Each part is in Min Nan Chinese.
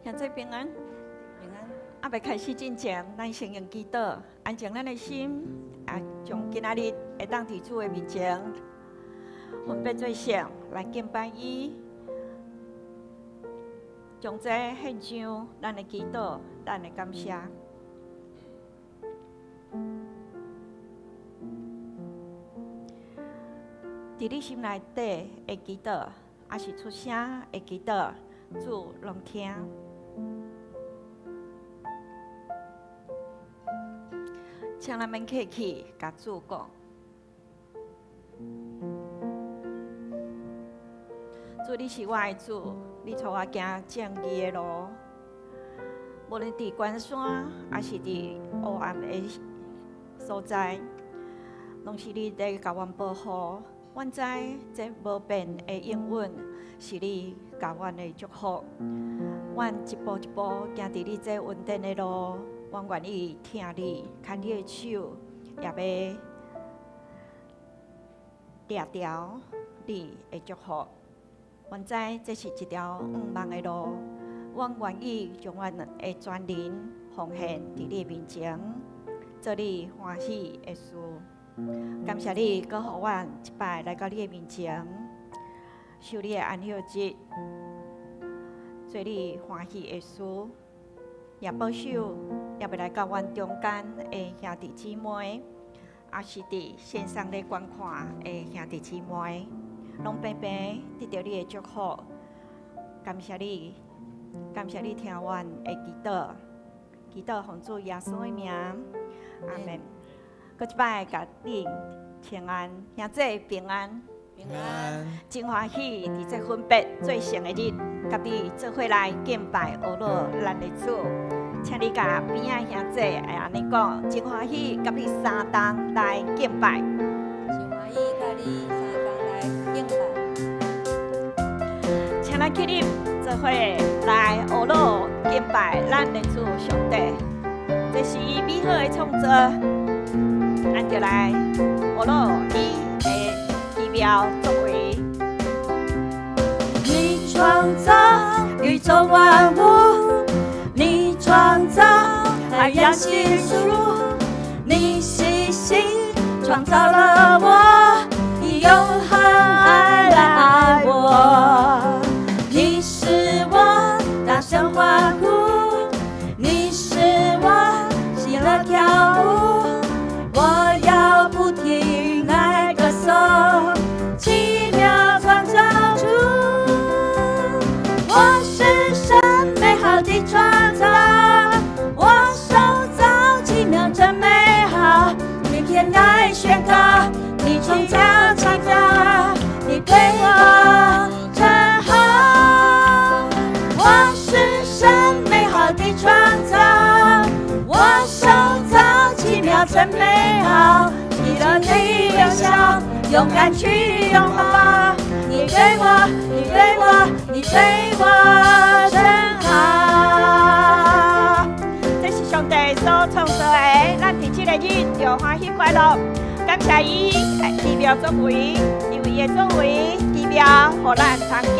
兄姊平安。平安。猶未開始進前，咱先用祈禱，安靜咱的心，啊，將今仔日會當佇主的面前，分別做聖來敬拜伊，將這獻上咱的祈禱，咱的感謝。佇你心內底的祈禱，抑是出聲的祈禱，主攏聽。請咱免客氣，共主講。主，你是我的主，你帶我行正義的路。無論佇懸山，抑是佇黑暗的所在，攏是你佇共阮保護。阮知這無變的應允是你予阮的祝福。阮一步一步行佇你這恩典的路，阮願意聽你，牽你的手，也欲掠著你的祝福。阮知這是一條向望的路，阮願意將阮的全人奉獻佇你面前，做你歡喜的事。感謝你，閣予阮一擺來到你的面前，守你的安息日，做你歡喜的事，也保守猶未來到阮中間的兄弟姊妹，抑是佇線上咧觀看的兄弟姊妹，攏平平得著你的祝福。感謝你，感謝你聽阮的祈禱，祈禱奉主耶穌的名，阿們。閣一擺共你請安，兄姊平安，平安。真歡喜佇這分別做聖的日，佮你做伙來敬拜阿羅咱的主。請你共邊仔兄姊會按呢講，真歡喜佮你相同來敬拜。真歡喜佮你相同來敬拜。請咱起立，做伙來阿羅敬拜咱的主上帝。這是伊美好的創造。咱就來學嘍伊的奇妙作為。你創造宇宙萬物，你創造海洋星宿，你細心創造了我，以永恆愛來愛我。你使我大聲歡呼，你使我喜樂跳舞。我要不停來歌頌，奇妙創造主。我是神美好的創造，我受造奇妙真美好，天天來宣告你創造奇妙，你對我真好。我是神美好的創造，我受造奇妙真美好，喜樂地微笑，勇敢去擁抱。你對我，你對我，你對我真好。這是上帝所創造的，咱佇這個日就歡喜快樂，感謝伊奇妙作為，因為伊的作為奇妙，予咱通驚。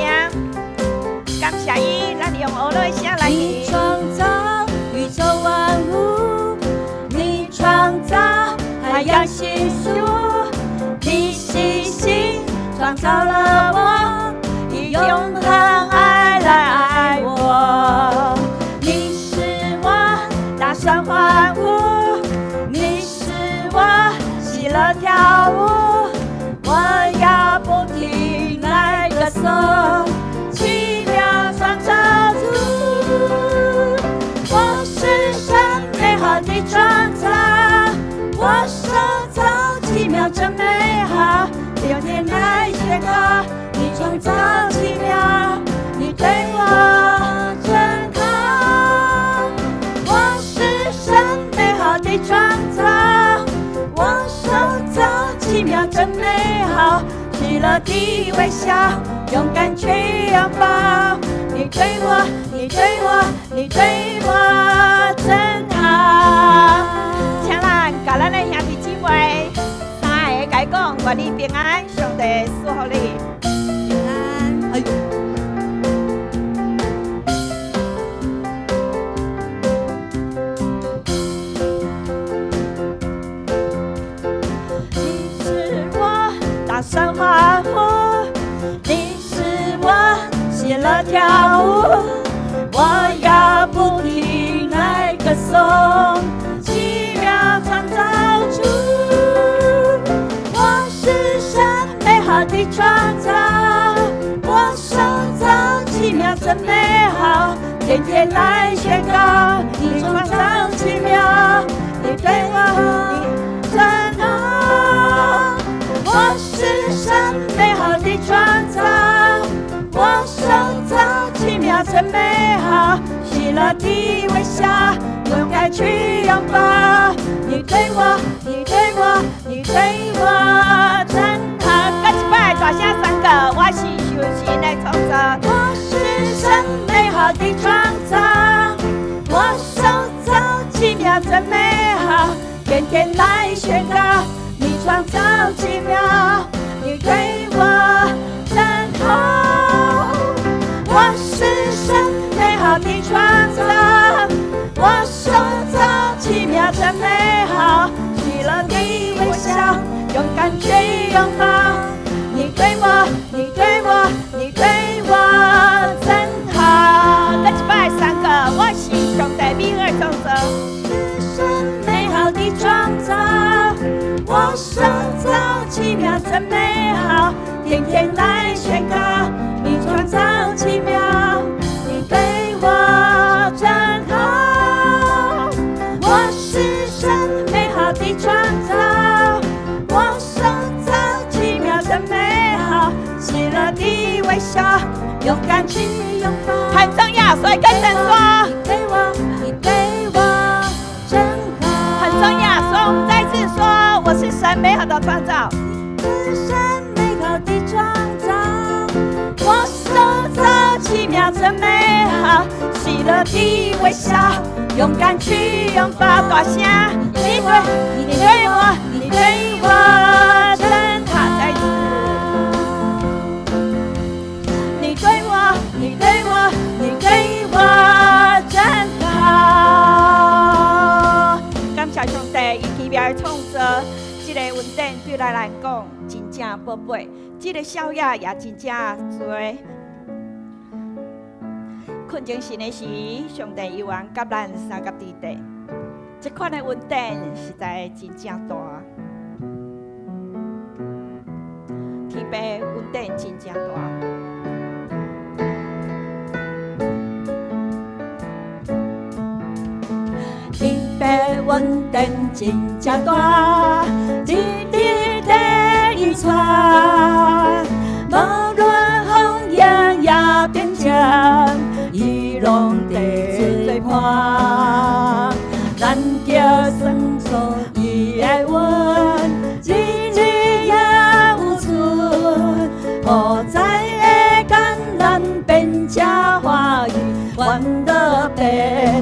感謝伊，咱用呵咾的聲來你創造宇宙萬物，你創造海洋星宿，你細心創造了我，以永恆愛來愛我。你使我大聲歡呼，你使我喜樂跳舞，我要不停來歌頌，奇妙創造主。我是神美好的創造，我受造奇妙真美好，天天來宣告你創造奇妙，你對我真好。我是神美好的創造，我受造奇妙真美好，喜樂地微笑，勇敢去擁抱。你對我，你對我，你對我真好。請咱共咱的兄弟姊妹三个共講，願你平安，上帝賜福你。平安。哎呦。樂跳舞，我要不停來歌頌奇妙創造主。我是神美好的創造，我手造奇妙真美好，天天來宣告你創造奇妙，你對我真好。我是神美好的創造，我手造奇妙真美好，喜樂的微笑，勇敢去擁抱。你對我，你對我，你對我真好。閣一擺大聲宣告，我是受神的創造。我是神美好的創造，我手造奇妙真美好，天天來宣告你創造奇妙，你對我真好。我是神美好的創造，我手造奇妙真美好，喜樂的微笑，勇敢去擁抱。你對我，你對我，你對我真好。閣一擺宣告，我是上帝美好的創造。是神美好的創造，我手造奇妙真美好，天天來宣告你創造奇妙，你對我真好。我是神美好的創造，我手造奇妙真美好，喜樂的微笑，勇敢去擁抱。很重要，所以跟神說。你對我，你對我真好。很重要，所以我們再次說，我是神美好的創造。是神美好的創造，我手造奇妙真美好，喜樂的微笑，勇敢去擁抱。大聲，你對，你對我，你對我真好。再一次。你對我，你對我，你對我真好。感謝上帝，伊奇妙的創造，這個恩典對咱來講真正寶貝，這個效益也真正濟。困精神的時，上帝猶原佮咱相佮佇底，這款的恩典實在真正大。天父恩典真正大。天父恩典真正大，日日在引帶，無論風雨也變遷，伊攏佇做伴。咱著順從伊的話，日日也有出，予知的艱難變成歡喜，煩惱變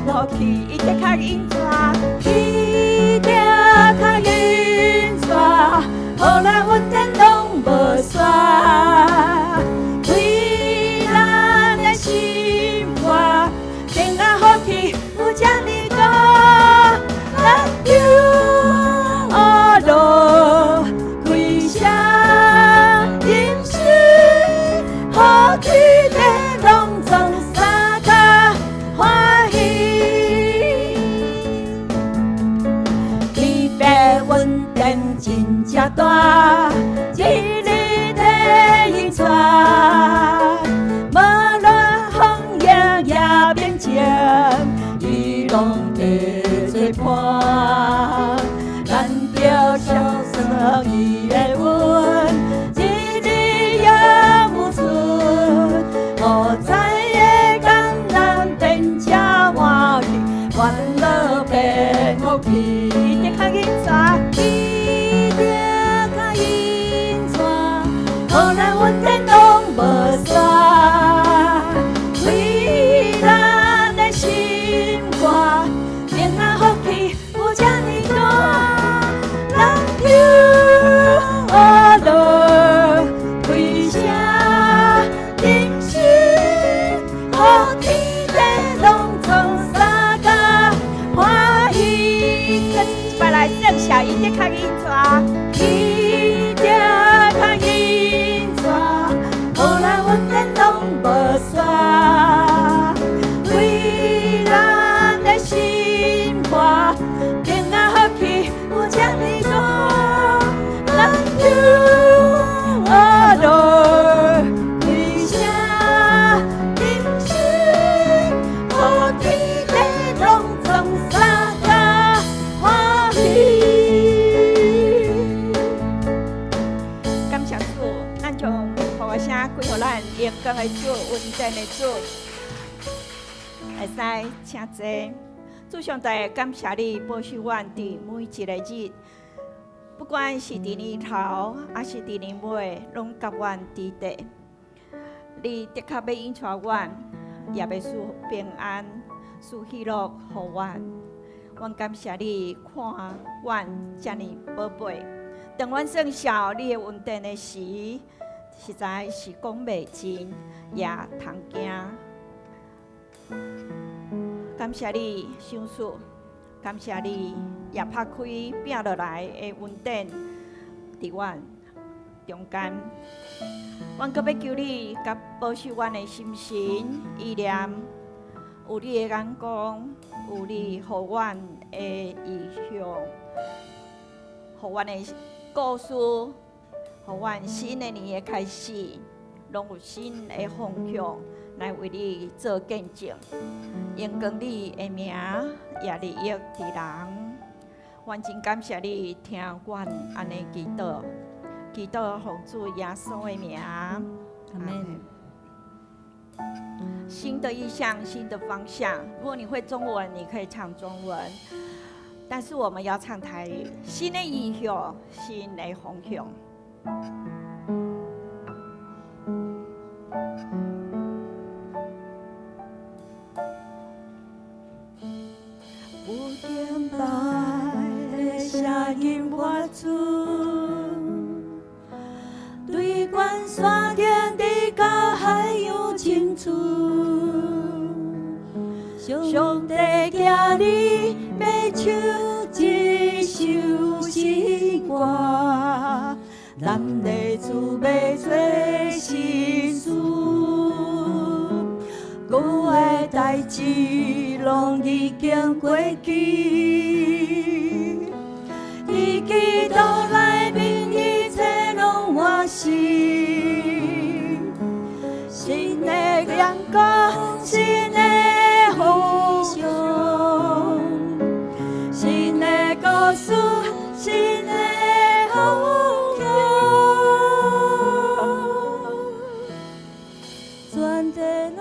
福氣。伊的確引帶，伊的確引帶，予咱恩典攏無煞，開咱的心肝，平安福氣有這呢多，咱就學樂開聲吟詩，福氣的攏總相佮歡喜。天父恩典真正大，日日在引帶，無論風雨也變遷，伊攏佇做伴。咱著相信伊的話，日日也有出，榮光的主，恩典的主，會使請坐。主上帝，感謝你保守阮佇每一个日，不管是佇年頭，抑是佇年尾，攏佮阮佇佇。你的確欲引帶阮，也欲賜平安、賜喜樂予阮。阮感謝你看阮遮爾寶貝。當阮算數你的恩典的時，實在是講袂盡，也通驚。感謝你賞賜，感謝你也拍開餅落來的恩典，佇阮中間。阮閣欲求你，佮保守阮的心神意念，有你的眼光，有你予阮的異象，予阮的故事，予阮新的年的開始，攏有新的方向來為你做見證，榮光你的名，也利益佇人。阮真感謝你聽阮按呢祈禱，祈禱奉主耶穌的名，阿門。新的異象，新的方向。如果你會中文，你可以唱中文，但是我們要唱台語。新的異象，新的方向。有敬拜的聲音發出，對懸山頂直到海洋深處，上帝今日欲唱一首新歌，咱的主欲做新事，舊的代誌攏已經過去，佇基督內面一切攏換新，新的眼光，新的方向，新的故事，新的方向，全地攏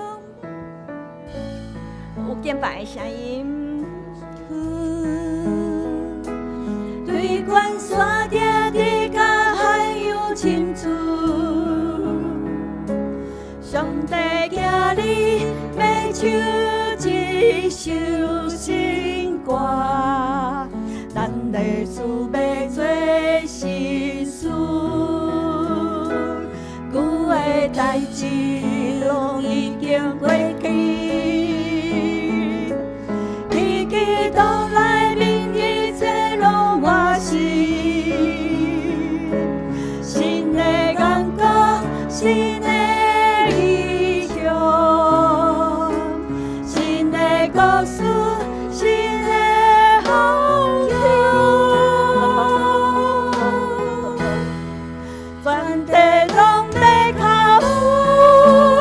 有敬拜的聲音，對懸山頂直到海洋深處，上帝今日欲唱一首新歌，咱的主欲做新事，舊的代誌攏已經過去，佇基督內面一切攏換新，新的眼光，新的異象，新的故事，新的方向，全地攏欲較有。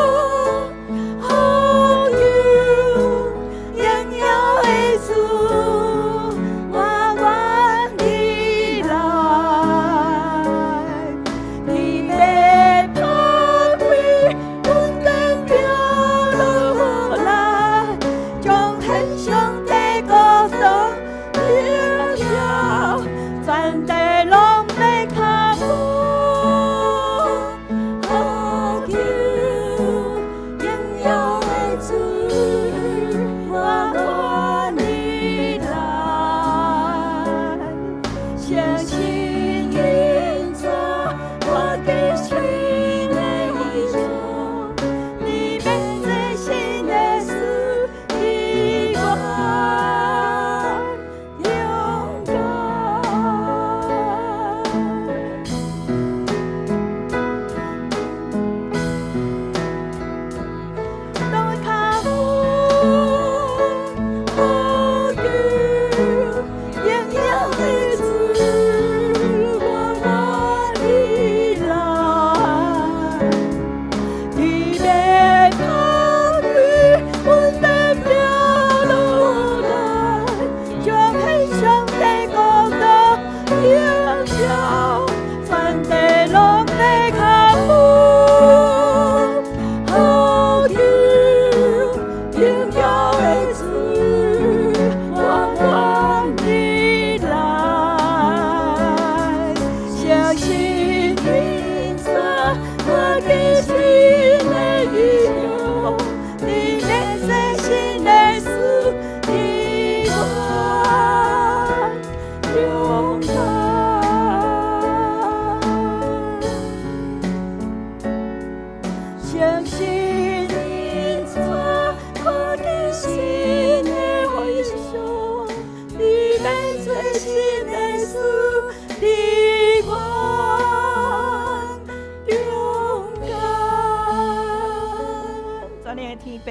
的天父，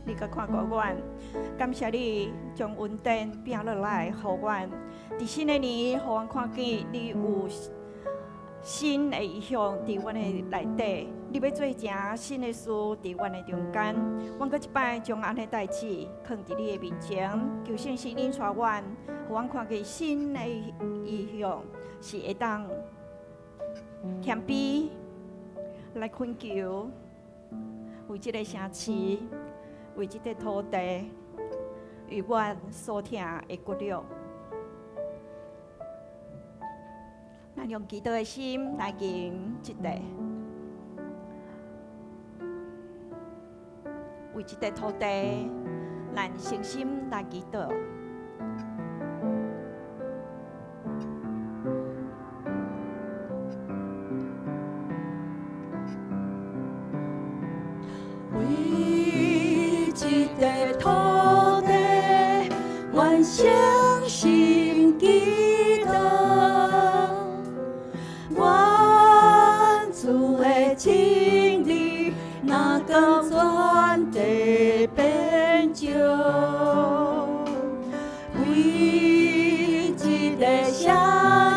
你閣看顧阮，感謝你將恩典摒落來，予阮。佇新的年，予阮看見你有新的異象佇阮的內底，你欲做成新的事佇阮的中間。阮閣一擺將按呢代誌囥佇你的面前，求聖神引帶阮，予阮看見新的異象是會當謙卑來懇求，為這个城市，為這塊土地，為阮所疼的骨肉。咱用祈禱的心來行這塊，為這塊土地，咱誠心來祈禱。為這塊土地，阮誠心祈禱，願主的真理，若光全地遍照，為這个城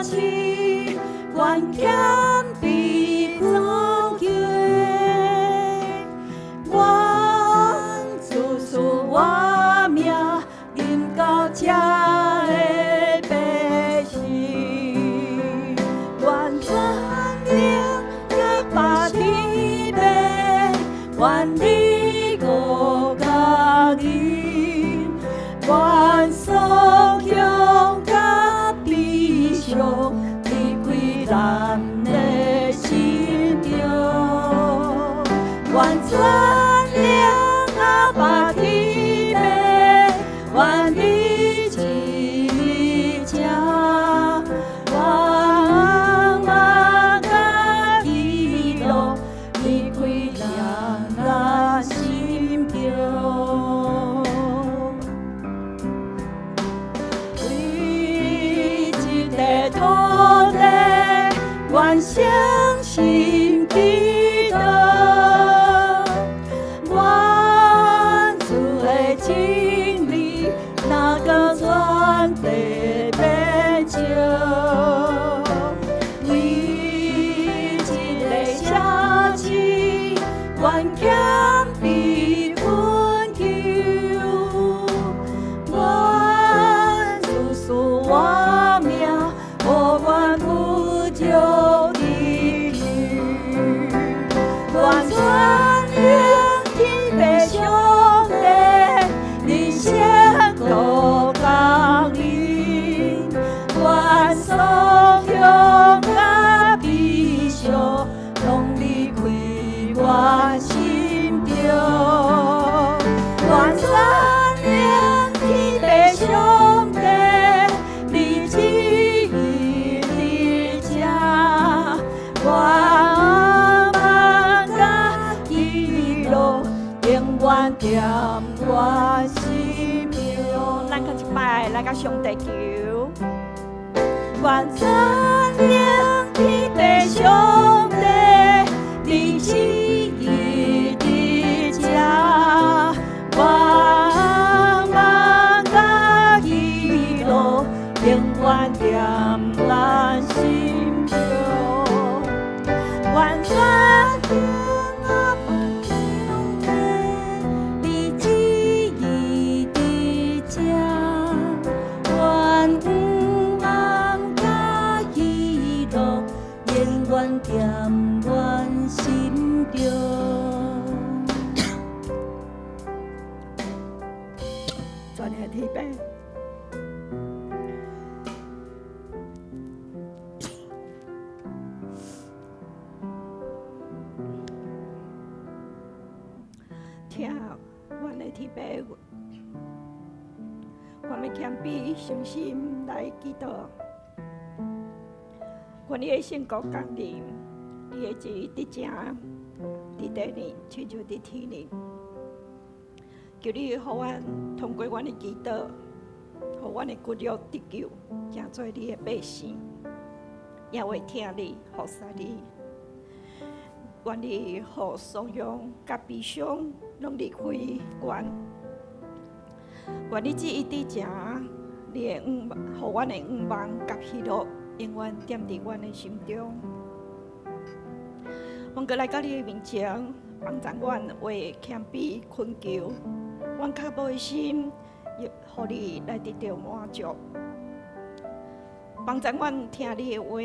市，願謙卑恳求，願主賜活命，臨到這的百姓，願全能阿爸天父，願你五降臨，願所向佮悲傷離開咱的心中，願全能阿爸天父，願你旨意成，願望佮喜樂離開咱的心中。為這塊土地，願誠心祈禱，願主的真理，若光全地遍照，為這个城市，願謙卑懇求，願主賜活命，予阮得著得救。願全能天父上帝，恁聖國降臨，願所向佮悲傷，攏離開我心中。願全能天父上帝，你旨意佇這，願望佮喜樂永遠踮我心中。咱閣一擺來共上帝求，願全能天父上帝，你旨意佇這，願望佮喜樂永遠踮咱心中。願全能阿爸上帝，你旨意佇這，願望佮喜樂永遠踮阮心中。全能天父，聽阮的天父，我欲謙卑誠心來祈禱，願你的聖國降臨，你的旨意佇這，佇地裡，親像佇天裡。求你予阮通過阮的祈禱，予阮的骨肉得救，成做你的百姓，也會疼你、服侍你。願你予喪用佮悲傷攏離開阮。願你旨意佇遮，你的願望，予阮的願望佮喜樂永遠踮佇阮的心中。阮閣來到你的面前，幫助阮為謙卑懇求，阮渴慕的心，予你來得著滿足。幫助阮聽你的話，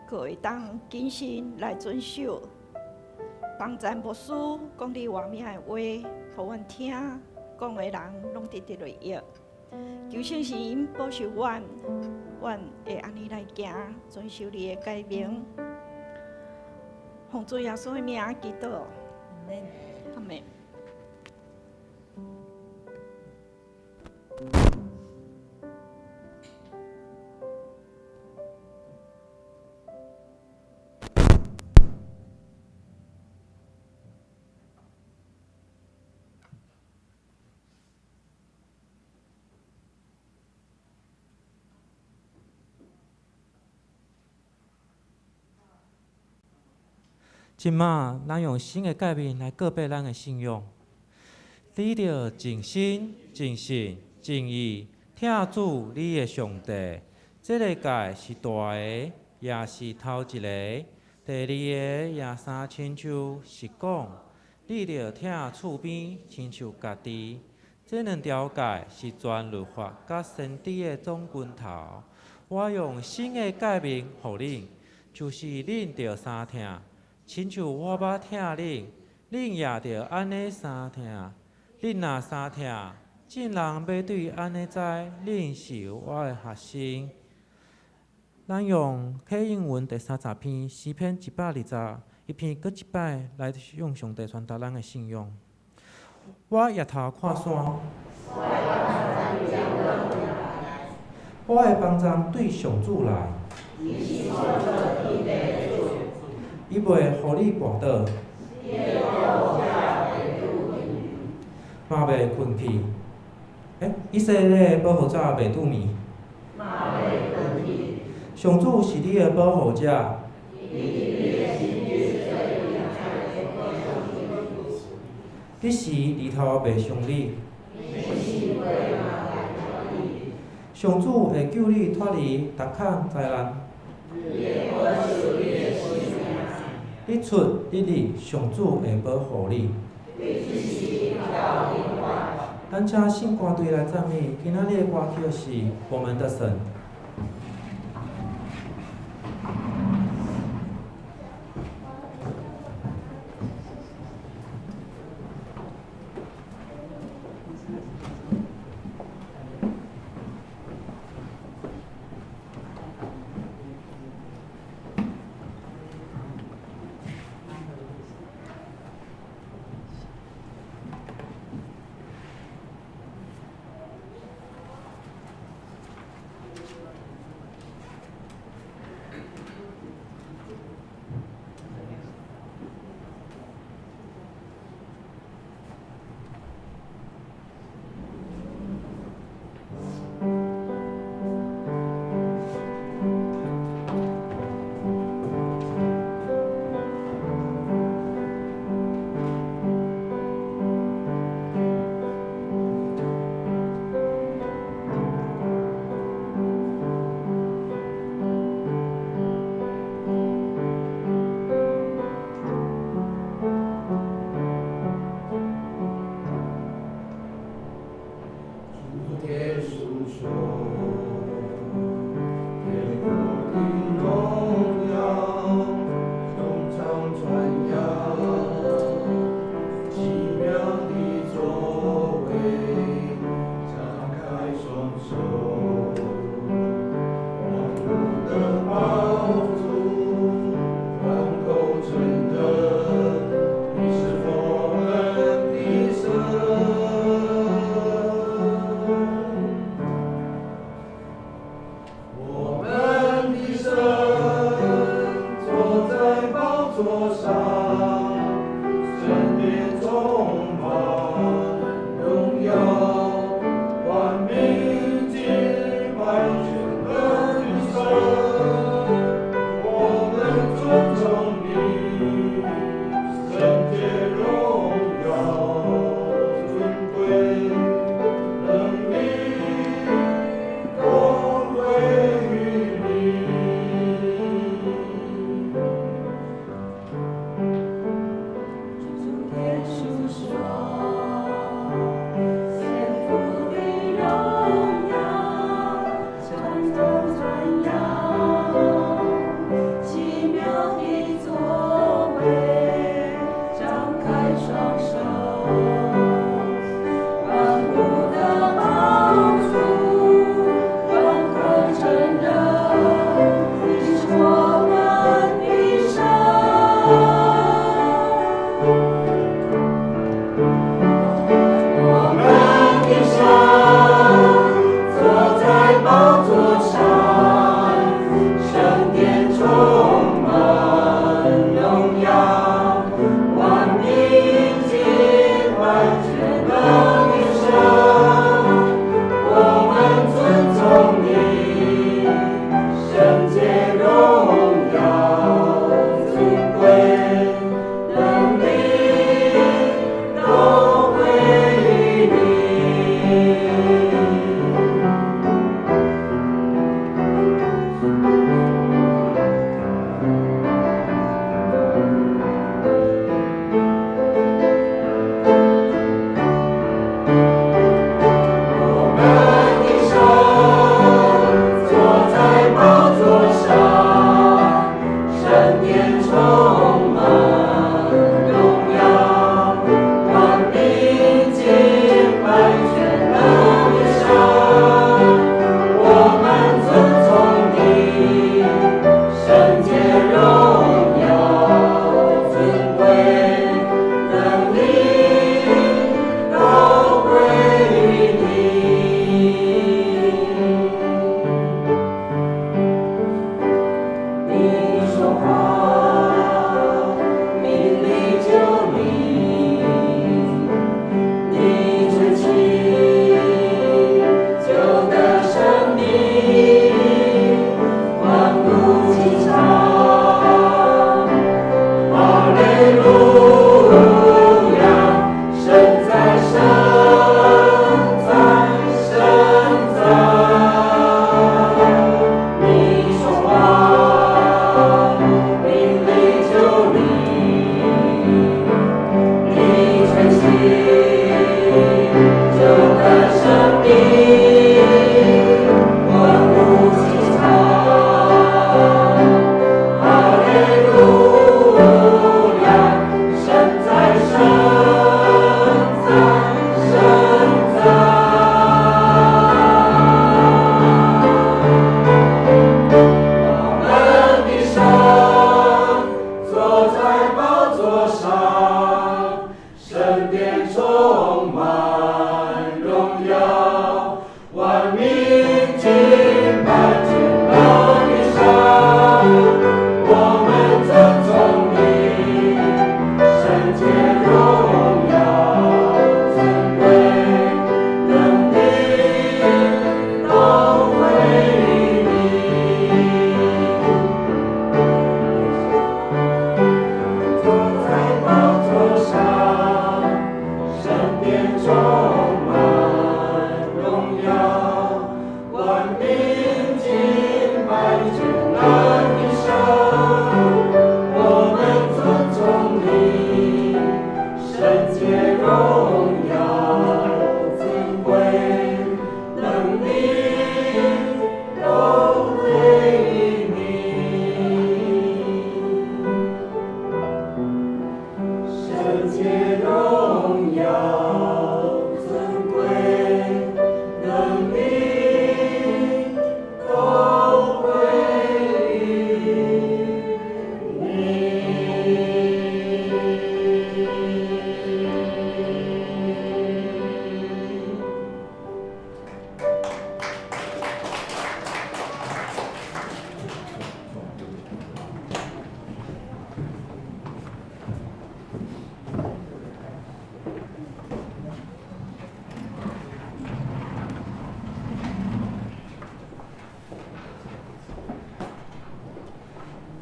閣會當謹慎來遵守。幫助牧師講你活命的話，予阮聽，講的人攏得著利益。求聖神保守阮，阮會按呢來行，遵守你的誡命。奉主耶穌的名祈禱，阿們。這馬，咱用新的誡命來告白咱的信仰。你著盡心、盡性、盡意疼主你的上帝。這个誡是大的，也是頭一个。第二个也相親像是講，你著疼厝邊親像家己。這兩條誡是全律法佮先知的總根頭。我用新的誡命予恁，就是恁著相疼。親像我捌疼恁，恁也著按呢相疼。恁若相疼，眾人欲對按呢知，恁是我的學生。咱用啟應文第三十篇詩篇121篇，閣一擺來向上帝傳達咱的信仰。我挹頭看山，我的幫助對上主來。伊袂予你跋倒，嘛袂睏去。以色列的保護者袂拄眠。上主是你的保護者。日時日頭袂傷你。上主會救你脫離逐項災難。日出日入，上主會保護你。咱請聖歌隊來讚美，今仔日的歌曲是《我們的神》。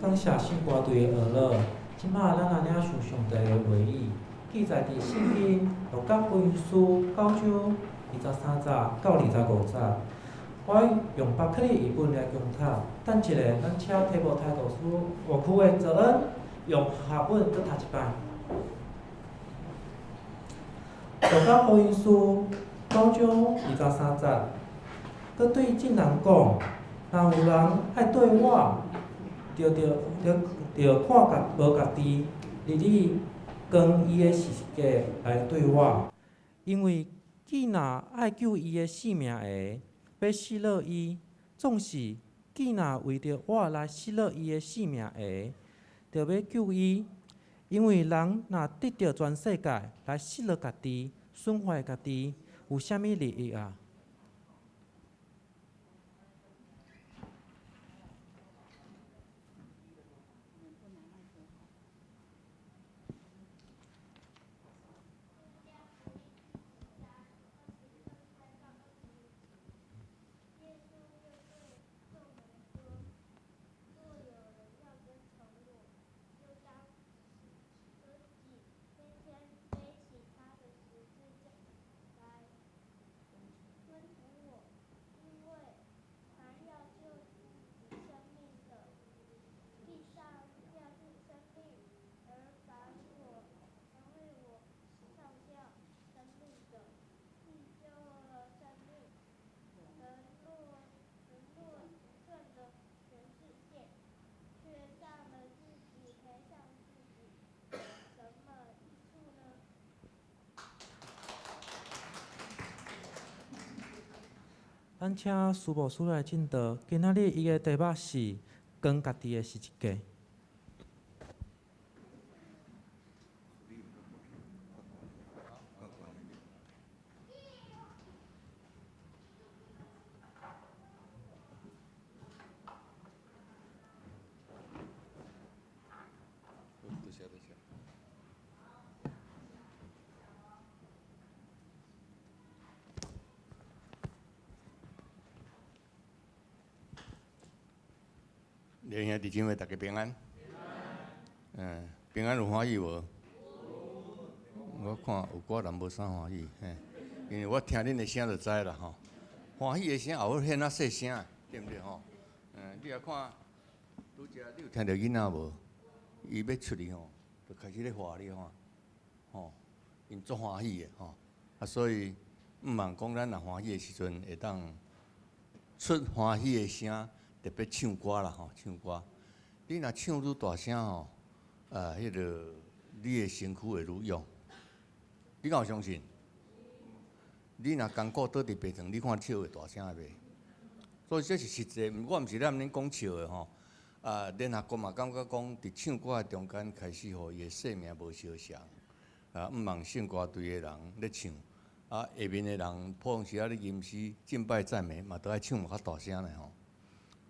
感谢圣歌队的学乐，这马咱来领受上帝的话语，记载伫圣经路加福音书9章23节到25节。我用巴克利译本来恭读，等一下，咱请提摩太图书馆的泽恩用和合本阁读一摆。路加福音書九章二十三節，閣對眾人講：若有人愛綴我，著著著著看家無家己，日日扛伊的十字架來綴我。因為既若愛救伊的性命的，欲失落伊；總是既若為著我來失落伊的性命的，著欲救伊。因為人若得著全世界，來失落家己，損壞家己，有啥物利益啊？咱請蘇牧師來證道，今仔日伊的題目是扛家己的十字架。弟兄姊妹，大家平安。平安有歡喜無？我看有寡人無啥歡喜，嘿，因為我聽恁的聲就知啦吼。歡喜的聲後好顯啊細聲，對毋對吼？你來看，拄才你有聽著囡仔無？伊欲出去吼，就開始咧畫你看，吼，𪜶足歡喜的吼。啊，所以毋茫講咱若歡喜的時陣，會當出歡喜的聲。特別唱歌啦吼，唱歌，你若唱愈大聲吼，彼个你的身軀會愈勇。你敢有相信？你若艱苦倒佇病床，你看笑會大聲袂？所以這是實際，我毋是咧恁講笑的吼。啊，聯合國嘛感覺講，佇唱歌的中間開始吼，伊的生命無相像。啊，毋茫聖歌隊的人咧唱，啊，下面的人普通時仔咧吟詩敬拜讚美嘛，都愛唱較大聲咧吼。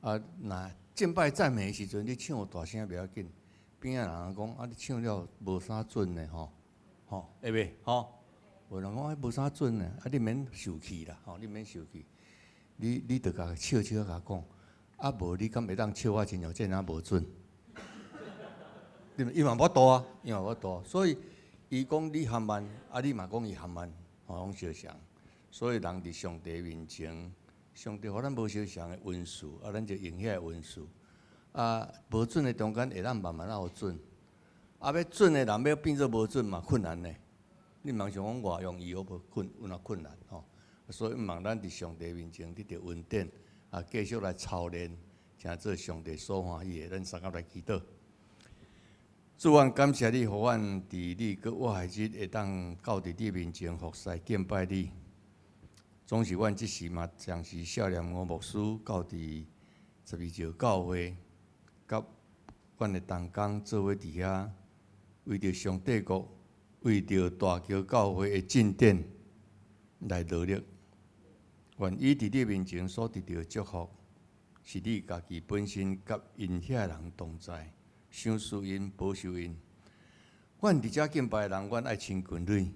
啊，若敬拜讚美的時陣，你唱大聲袂要緊，邊仔人講啊，你唱了無啥準呢吼，吼會袂吼？有人講啊，無啥準呢，啊，你免受氣啦，吼，你免受氣，你著共笑笑共講，啊，無你敢會當笑我親像這爾無準？伊嘛無法度啊，伊嘛無法度，所以伊講你含慢，啊，你嘛講伊含慢，吼，攏相像。所以人佇上帝面前。上帝予咱無相仝的恩賜，啊，咱就用遐个恩賜。啊，無準的中間會當慢慢仔予準。啊，欲準的人欲變做無準嘛困難呢。你毋通想講偌容易，猶無困，有哪困難吼。所以毋茫咱佇上帝面前得著恩典，啊，繼續來操練，成做上帝所歡喜的。咱三個來祈禱。主，阮感謝你，予阮佇你閣活的日，會當到佇你面前服侍敬拜你。總是阮這時嘛，暫時少年吳牧師到佇十二石教會，佮阮的同工做伙佇遐，為著上帝國，為著大橋教會的進展來努力。願伊佇你面前所得著的祝福，是你家己本身佮𪜶遐人同在，賞賜𪜶，保守𪜶。阮佇遮敬拜的人，阮愛親近你。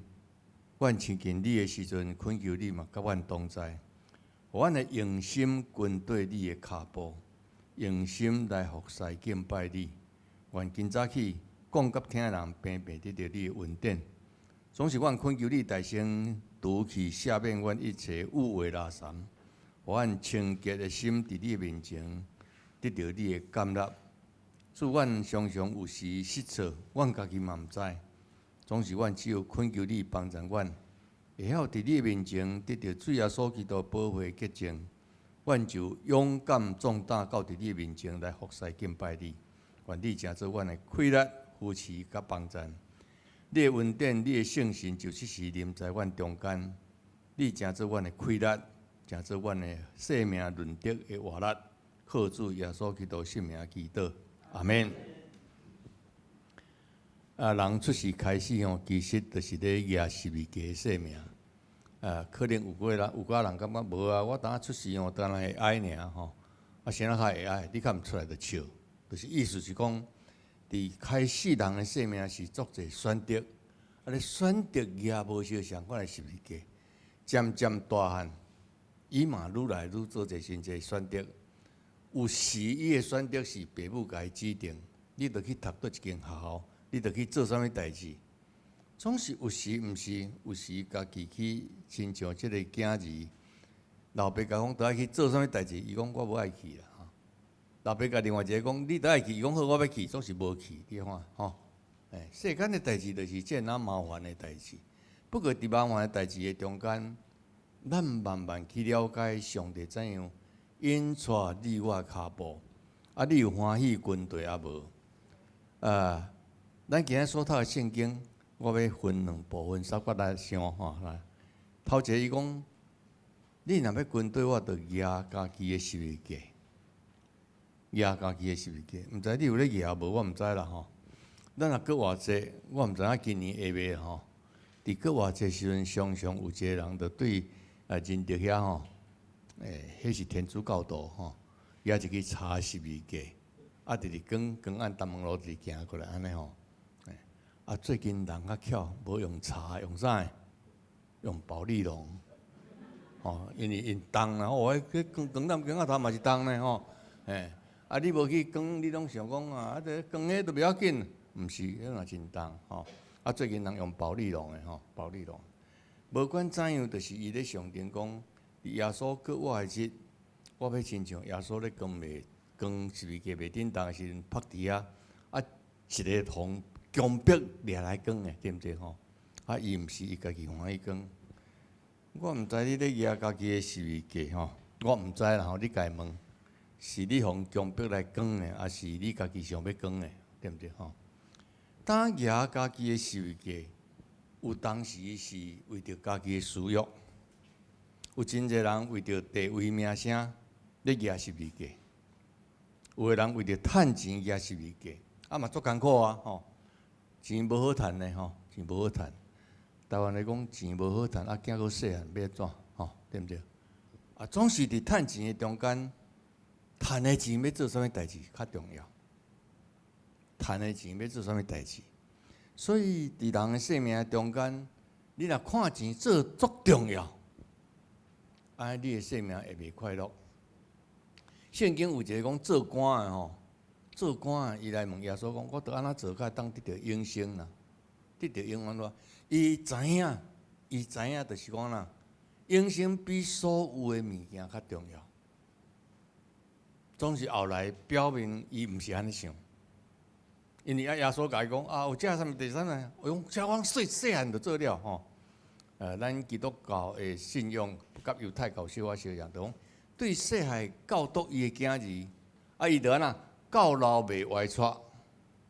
阮親近你的時陣，懇求你嘛，佮阮同在，予阮會用心跟綴你的跤步，用心來服侍敬拜你。願今早起講佮聽的人，平平得著你的恩典。總是阮懇求你大聲除去赦免阮一切有話垃圾，予阮清潔的心佇你面前得著你的甘納。主，阮常常有時失錯，阮家己嘛毋知。總是阮只有懇求你幫助阮，會曉佇你面前得著主耶穌基督寶血潔淨，阮就勇敢壯膽到佇你面前來服侍敬拜你。願你成做阮的氣力、扶持佮幫贊。你的恩典、你的聖神就時時臨在阮中間。你成做阮的氣力，成做阮的生命潤德的活力。靠主耶穌基督聖名祈禱，阿們。啊，人出世開始吼，其實就是咧舉十字架的生命。啊，可能有個人有寡人感覺無啊，我當出世吼，當然會愛爾吼。啊，啥人較會愛？你較毋出來就笑，就是意思是講，佇開始人的生命是足濟選擇，啊，你選擇舉無相仝款的十字架，漸漸大漢，伊嘛愈來愈做濟真濟選擇。有時伊的選擇是爸母共伊指定，你著去讀佗一間學校，你著去做啥物代誌，總是有時毋是，有時家己去親像這個囝兒，老爸共講著愛去做啥物代誌，伊講我無愛去啦。吼，老爸共另外一个講你著愛去，伊講好我欲去，總是無去，你看吼。欸，世間的代誌就是這爾麻煩的代誌。不過佇麻煩的代誌的中間，咱慢慢去了解上帝怎樣引帶你我跤步，啊，你有歡喜跟隨抑無？啊，咱今仔所讀的聖經，我欲分兩部分，稍較來想吼。來，頭一个伊講，你若欲跟隨我，就舉家己的十字架，舉家己的十字架。毋知你有咧舉無？我毋知啦吼。咱若閣活節，我毋知影今年會袂吼。佇閣活節時陣，常常有一個人就對啊仁德遐吼，欸，彼是天主教徒吼，舉一支柴十字架，啊，直直扛扛按東門路直行過來按呢吼。啊，最近人較巧，無用柴，用啥？用保麗龍，吼，因為𪜶重啦，哦，彼扛扛擔扛仔頭嘛是重呢吼，欸，啊，你無去扛，你攏想講啊，啊，這扛彼都袂要緊，毋是，彼嘛真重吼。啊，最近人用保麗龍的吼，保麗龍，無管怎樣，就是伊咧象徵講，耶穌復活的日，我欲親像耶穌咧扛袂扛十字架袂振動的時陣，趴佇遐，啊，一个予強迫掠來扛的，對毋對吼？啊，伊毋是伊家己歡喜扛。我毋知你咧舉家己的十字架吼，我毋知啦吼，你家己問，是你予強迫來扛的，抑是你家己想欲扛的，對毋對吼？當舉家己的十字架，有當時是為著家己的私欲，有真濟人為著地位名聲咧舉十字架，有的人為著趁錢舉十字架，啊嘛足艱苦啊吼，錢無好趁的吼，錢無好趁。台灣來講錢無好趁，啊囝閣細漢欲按怎吼，對毋對？啊，總是佇趁錢的中間，趁的錢欲做啥物代誌較重要？趁的錢欲做啥物代誌？所以佇人的生命中間，你若看錢做足重要，按呢你的生命會袂快樂。聖經有一个講做官的吼，做官的伊來問耶穌講：我著按怎做才會當得著永生啦？得著永遠樂。伊知影，伊知影就是講啦，永生比所有的物件較重要。總是後來表明伊毋是按呢想。因為啊，耶穌共伊講啊，有這啥物第三個，我講這我細細漢就做了吼。咱基督教的信仰佮猶太教小可相像，就講對細漢教導伊的囝兒，啊，伊就按怎到老袂歪跙，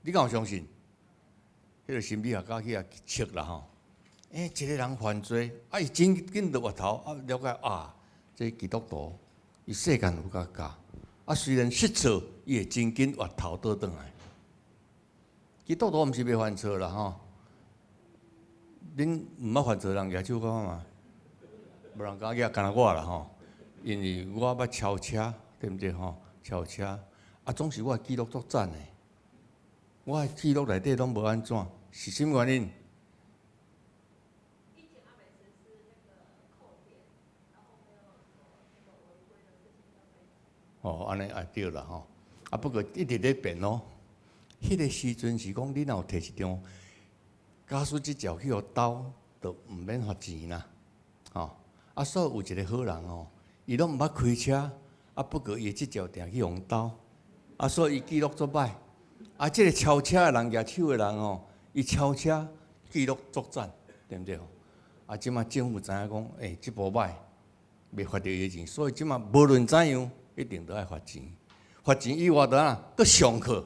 你敢有相信？彼个心理學家去遐測啦吼。欸，一个人犯罪，啊，伊真緊就回頭，啊，了解啊，這基督徒，伊細漢有共教，啊，雖然失錯，伊會真緊回頭倒轉來。基督徒毋是袂犯錯啦吼，恁毋捌犯錯人舉手看看覓，無人敢舉，干焦我啦吼，因為我捌超車，對毋對吼？超車，啊，總是我的記錄足讚的，我的記錄內底攏無按怎，是啥物原因？以前阿美實施那個扣點，然後沒有什麼那個違規的事情要被。哦，按呢也對啦吼，啊，不過一直咧變咯。彼个時陣是講，你若有提一張駕駛執照去予偷，就毋免罰錢啦，吼。啊，所以有一個好人吼，伊攏毋捌開車，啊，不過伊的執照定去予偷，啊，所以伊記錄足歹。啊，這個超車的人舉手的人吼，伊超車記錄足讚，對毋對？啊，這馬政府知影講，欸，這步䆀，袂罰著伊的錢，所以這馬無論怎樣，一定都愛罰錢。罰錢以外，就按怎閣上課。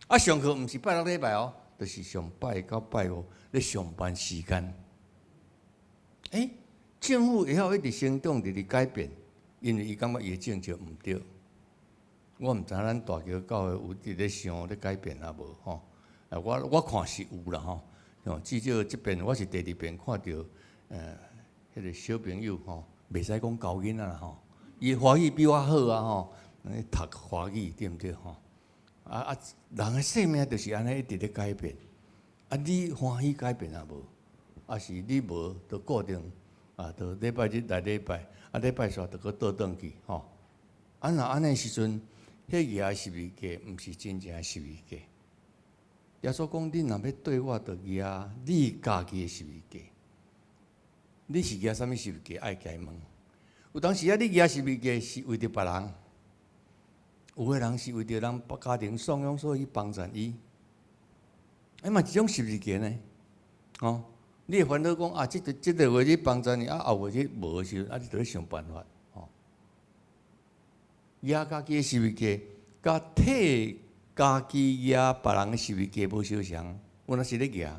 啊，上課毋是拜六禮拜哦，就是上拜到拜五咧上班時間。欸，政府會曉一直成長，直直改變，因為伊感覺伊的政策毋對。我毋知影咱大橋教會有佇咧想咧改變抑無吼？啊，我看是有啦吼。至少這遍我是第二遍看著，彼個小朋友吼，袂使講猴囡仔啦吼，伊華語比我好啊吼，讀華語對毋對吼？啊啊，人的生命就是按呢一直咧改變。啊，你歡喜改變抑無？抑是你無，就固定啊，就禮拜日來禮拜，啊禮拜煞就閣倒轉去吼。啊，若按呢時陣，彼舉十字架毋是真正的十字架。耶穌講：你若欲綴我，就舉你家己的十字架。你是舉啥物十字架？愛共伊問。有當時啊，你舉十字架是為著別人，有的人是為著人家庭送養，所以去幫贊伊。欸嘛一種十字架呢，吼！你會煩惱講啊，這個月你幫贊伊，啊後月你無的時陣，啊你著欲想辦法，吼。舉家己的十字架，佮替家己舉別人的十字架無相仝，有若是咧舉，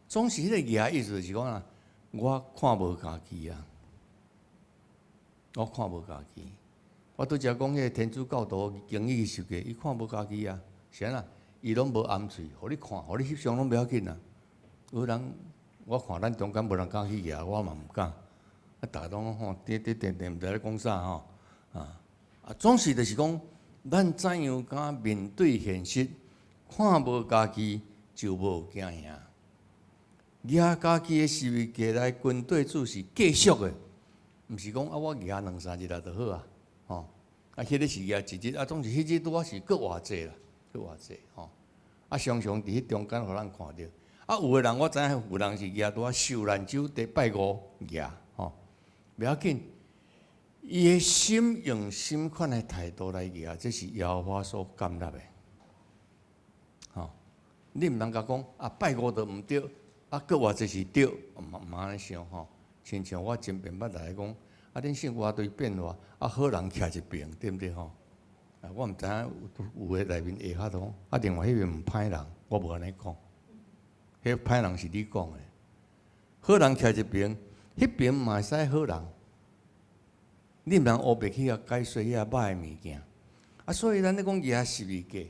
總是彼個舉意思就是講啊，我看無家己啊，我看無家己。我拄才講彼個天主教徒經伊十字架，伊看無家己啊，是按怎？伊攏無掩喙，予你看，予你翕相攏袂要緊啊。有人我看咱中間無人敢去舉，我嘛毋敢。啊，逐家攏吼，點點點點，毋知咧講啥吼。啊啊，總是就是講，咱怎樣敢面對現實，看無家己就無驚嚇。舉家己的十字架來跟綴主是繼續的，毋是講啊我舉兩三日啊就好啊，吼。啊，彼个是舉一日，啊，總是彼日拄仔是閣偌濟啦，閣偌濟吼。啊，常常佇彼中間予咱看著。啊，有的人我知影，有人是舉拄仔受難週第拜五舉吼，袂要緊。伊的心用什款的態度來舉，這是耶和華所感納的。吼，你毋通共講啊，拜五就毋對，啊，閣偌濟是對，毋毋按呢想吼。親像我前遍捌來講，啊，恁信偌濟變化，啊，好人徛一爿，對毋對吼？啊，我毋知影有的內面下跤就講，啊，另外彼邊毋歹人，我無按呢講，彼歹人是你講的。好人徛一爿，彼爿嘛會使好人。你毋通烏白去共解說遐歹的物件。啊，所以咱咧講舉十字架，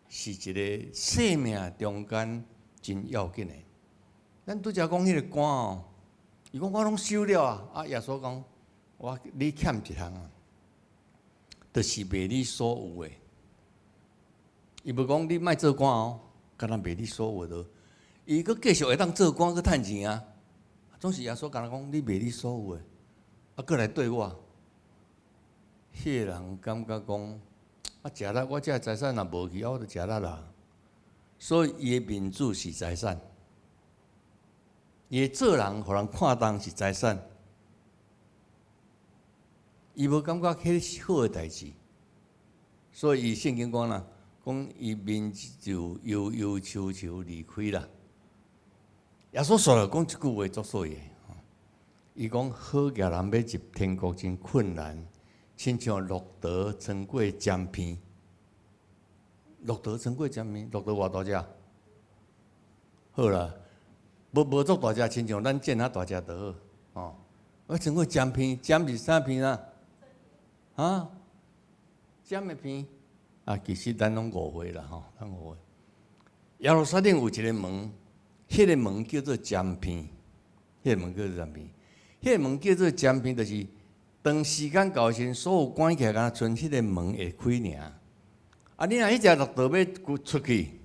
是一個生命中間真要緊的。咱拄才講彼個官哦，伊講我攏守了啊，啊耶穌講我你欠一項啊，就是賣你所有的。伊無講你莫做官哦，干焦賣你所有的。伊閣繼續會當做官，閣趁錢啊。總是耶穌敢若講你賣你所有的，啊，閣來綴我。彼個人感覺講，啊，食力，我這財產若無去，啊，我就食力啦。所以伊的面子是財產，伊的做人予人看重是財產。伊無感覺彼是好的代誌，所以伊聖經講啦，講伊面就憂憂愁愁離開啦。耶穌煞來講一句話足媠的，伊講好額人欲入天國真困難，親像駱駝穿過針鼻，駱駝穿過針鼻，駱駝偌大隻？好啦，無無足大隻，親像咱箭仔大隻就好，吼。我穿過針鼻，針是啥鼻啊？啊？針的鼻啊，其實咱攏誤會啦，吼，咱誤會。耶路撒冷有一個門，彼個門叫做針鼻，彼個門叫做針鼻，彼個門叫做針鼻，就是當時間到時，所有關起來，敢若賰彼個門會開爾。啊，你若彼隻駱駝欲出去，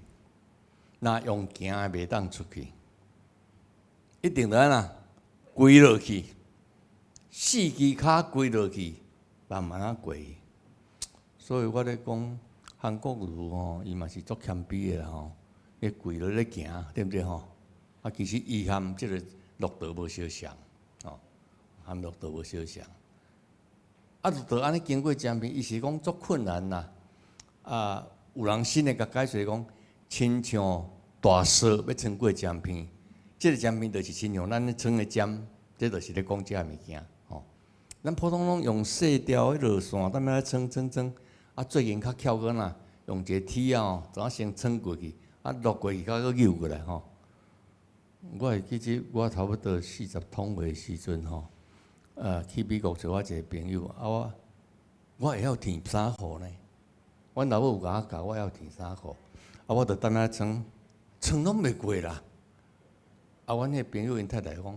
若用行的袂當出去，一定著按怎跪落去，四支跤跪落去，慢慢仔過去。所以我咧講韓國瑜吼，伊嘛是足謙卑的啦吼，伊跪落咧行，對毋對吼？啊，其實伊和這個駱駝無相像，吼，和駱駝無相像。啊，駱駝按呢經過針鼻，伊是講足困難啦。啊，有人新的共解說講，親像大踅欲穿過針鼻，這個針片就是親像咱咧穿的針，這就是咧講這个物件吼。咱普通攏用細條彼落線，踮遐穿穿穿。啊，最近較巧閣呐，用一個鐵仔吼，怎先穿過去，啊落過去，較閣扭過來吼。我會記得我差不多四十通歲時陣吼，去美國找我一個朋友，啊我我會曉提衫褲呢，阮老母有共我教，我會曉提衫褲，啊我就踮遐穿，穿攏袂過啦。啊，阮彼個朋友𪜶太太講，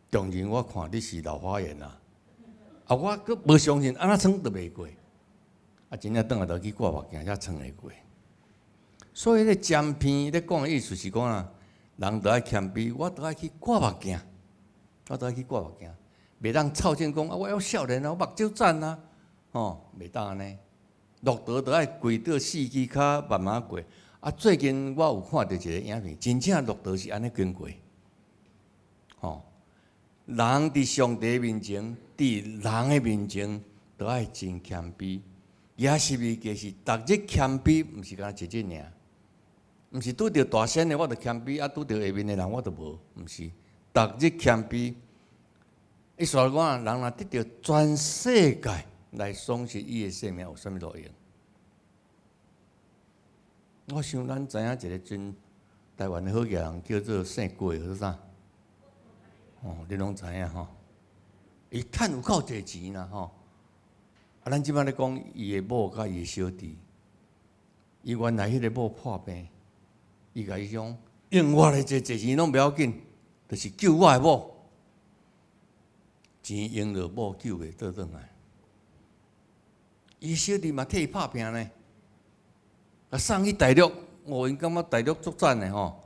當然我看你是老花眼啦。啊，我閣無相信，按怎穿都袂過。啊，真正轉來就去掛目鏡才穿會過。所以，彼個針片咧講的意思是講啊，人著愛謙卑，我著愛去掛目鏡，我著愛去掛目鏡，袂當臭正講啊，我猶少年啊，我目睭讚啊，吼，袂當按呢。駱駝著愛跪倒四肢跤慢慢過。啊，最近我有看著一個影片，真正駱駝是按呢經過，吼。人佇上帝面前，佇人的面前，都愛真謙卑。耶十字架是逐日謙卑，毋是干焦一日爾。毋是拄著大仙的我就謙卑，啊拄著下面的人我就無，毋是。逐日謙卑。伊說講，人若得著全世界來喪失伊的性命，有啥物路用？我想咱知影一個真台灣的好額人，叫做姓郭的，叫啥？哦，你攏知影吼？伊趁有夠濟錢啦吼！啊，咱這擺咧講伊的某佮伊的小弟，伊原來彼個某破病，伊共伊講用偌濟濟錢攏袂要緊，就是救我的某。錢用了，某救袂倒轉來。伊小弟嘛替伊拍拚呢，啊送去大陸，哦，𪜶感覺大陸足讚的吼。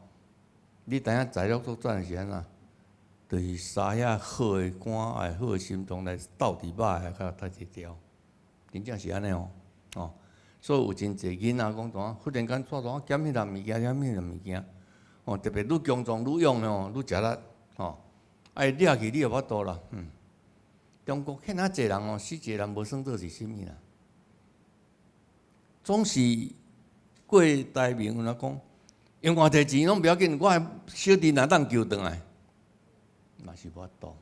你知影大陸足讚是按怎？就是殺遐好的肝，愛好的心臟來鬥佇肉的，較殺一條，真正是按呢哦，哦，所以有真濟囡仔講怎，忽然間怎怎減彼項物件，減彼項物件，哦，特別愈強壯愈勇的哦，愈食力，吼，啊伊掠去你就無法度啦，嗯。中國現仔濟人哦，死一個人無算做是啥物啦，總是郭台銘有哪講，用偌濟錢攏不要緊，我的小弟若當救轉來。嘛是無法度，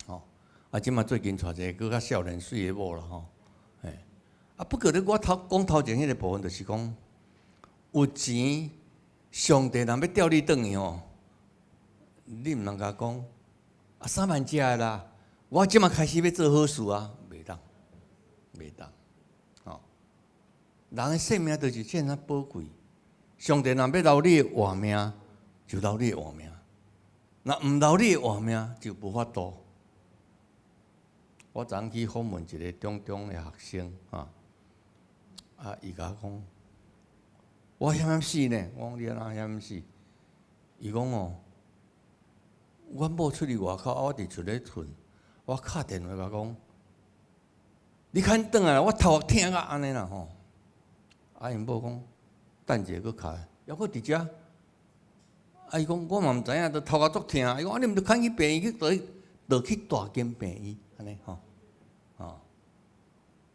吼！啊，這馬最近娶一個閣較少年媠的某啦，吼！嘿，啊，不過咧，我頭講頭前彼個部分，就是講有錢，上帝若欲調你轉去吼，你毋通共講啊三萬隻的啦，我這馬開始欲做好事啊，袂當，袂當，吼！人的性命就是這爾寶貴，上帝若欲留你的活命，就留你的活命。若毋留你的活命，就無法度。我昨昏去訪問一個中中的學生，啊，啊，伊共我講，我險險死呢。我講你按怎險死？伊講哦，阮某出去外口，啊，我佇厝咧睏，我敲電話共講，你較轉來，我頭殼疼甲按呢啦吼。啊，𪜶某講，等一下閣敲，猶閣佇遮。啊！伊講我嘛毋知影，都頭殼足疼。伊講啊，你毋著牽去病院去，倒去倒去大間病院，按呢吼，吼。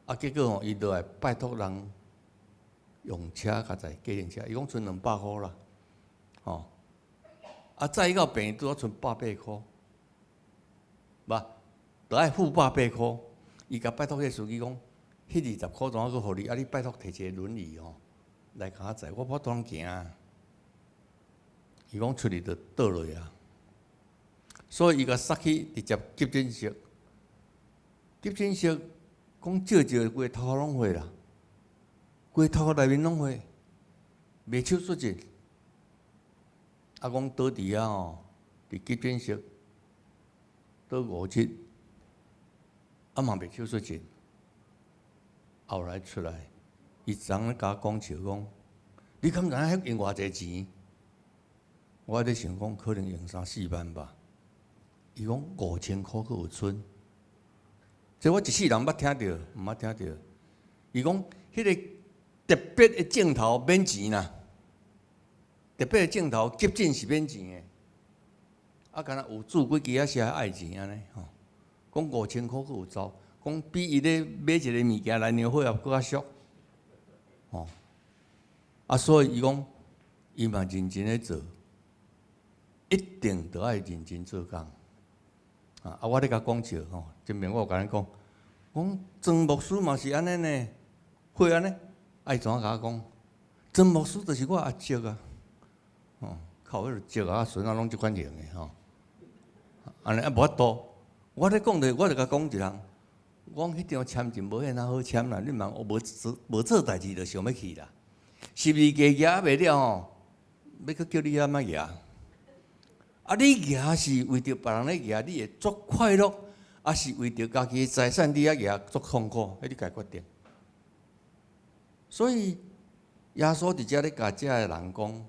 啊，結果吼，伊落來拜託人用車共載計程車，伊講賰200箍啦，吼。啊，載伊到病院拄好賰百八箍，無，著愛付百八箍。伊共拜託彼個司機講，彼20箍怎啊閣予你？啊，你拜託提一個輪椅吼來共我載，我無法度行。伊講出去就倒落啊，所以伊共塞去直接急診室。急診室講照照規個頭殼攏血啦，規個頭殼內面攏血，袂手術者。啊，講倒佇遐吼，佇急診室倒5日，啊嘛袂手術者。後來出來，伊昨昏共我講笑講，你敢知影彼用偌濟錢？我咧想講，可能用三四萬吧。伊講5000箍閣有賰，這我一世人捌聽著，毋捌聽著。伊講彼個特別的鏡頭免錢啦，特別的鏡頭急診是免錢的，啊，敢若有注幾支仔是愛錢按呢吼。講五千箍閣有走，講比伊咧買一个物件來量血壓閣較俗，吼。啊，所以伊講，伊嘛認真咧做。一定著愛認真做工。啊！啊，我咧共講笑吼，前面我有共恁講，講曾牧師嘛是按呢呢，會按呢？愛怎共我講？曾牧師就是我阿叔啊，吼，靠，彼个叔仔孫仔攏這款型的吼，按呢啊無法度。我咧講的，我就共講一人，我講彼張簽證無遐爾好簽啦，你茫無做無做代誌就想欲去啦。十字架舉袂了吼，欲閣叫你按怎舉？啊！你舉是為著別人咧舉，你會足快樂，抑是為著家己的財產你遐舉足痛苦？彼你家決定。所以耶穌佇遮咧共遮的人講，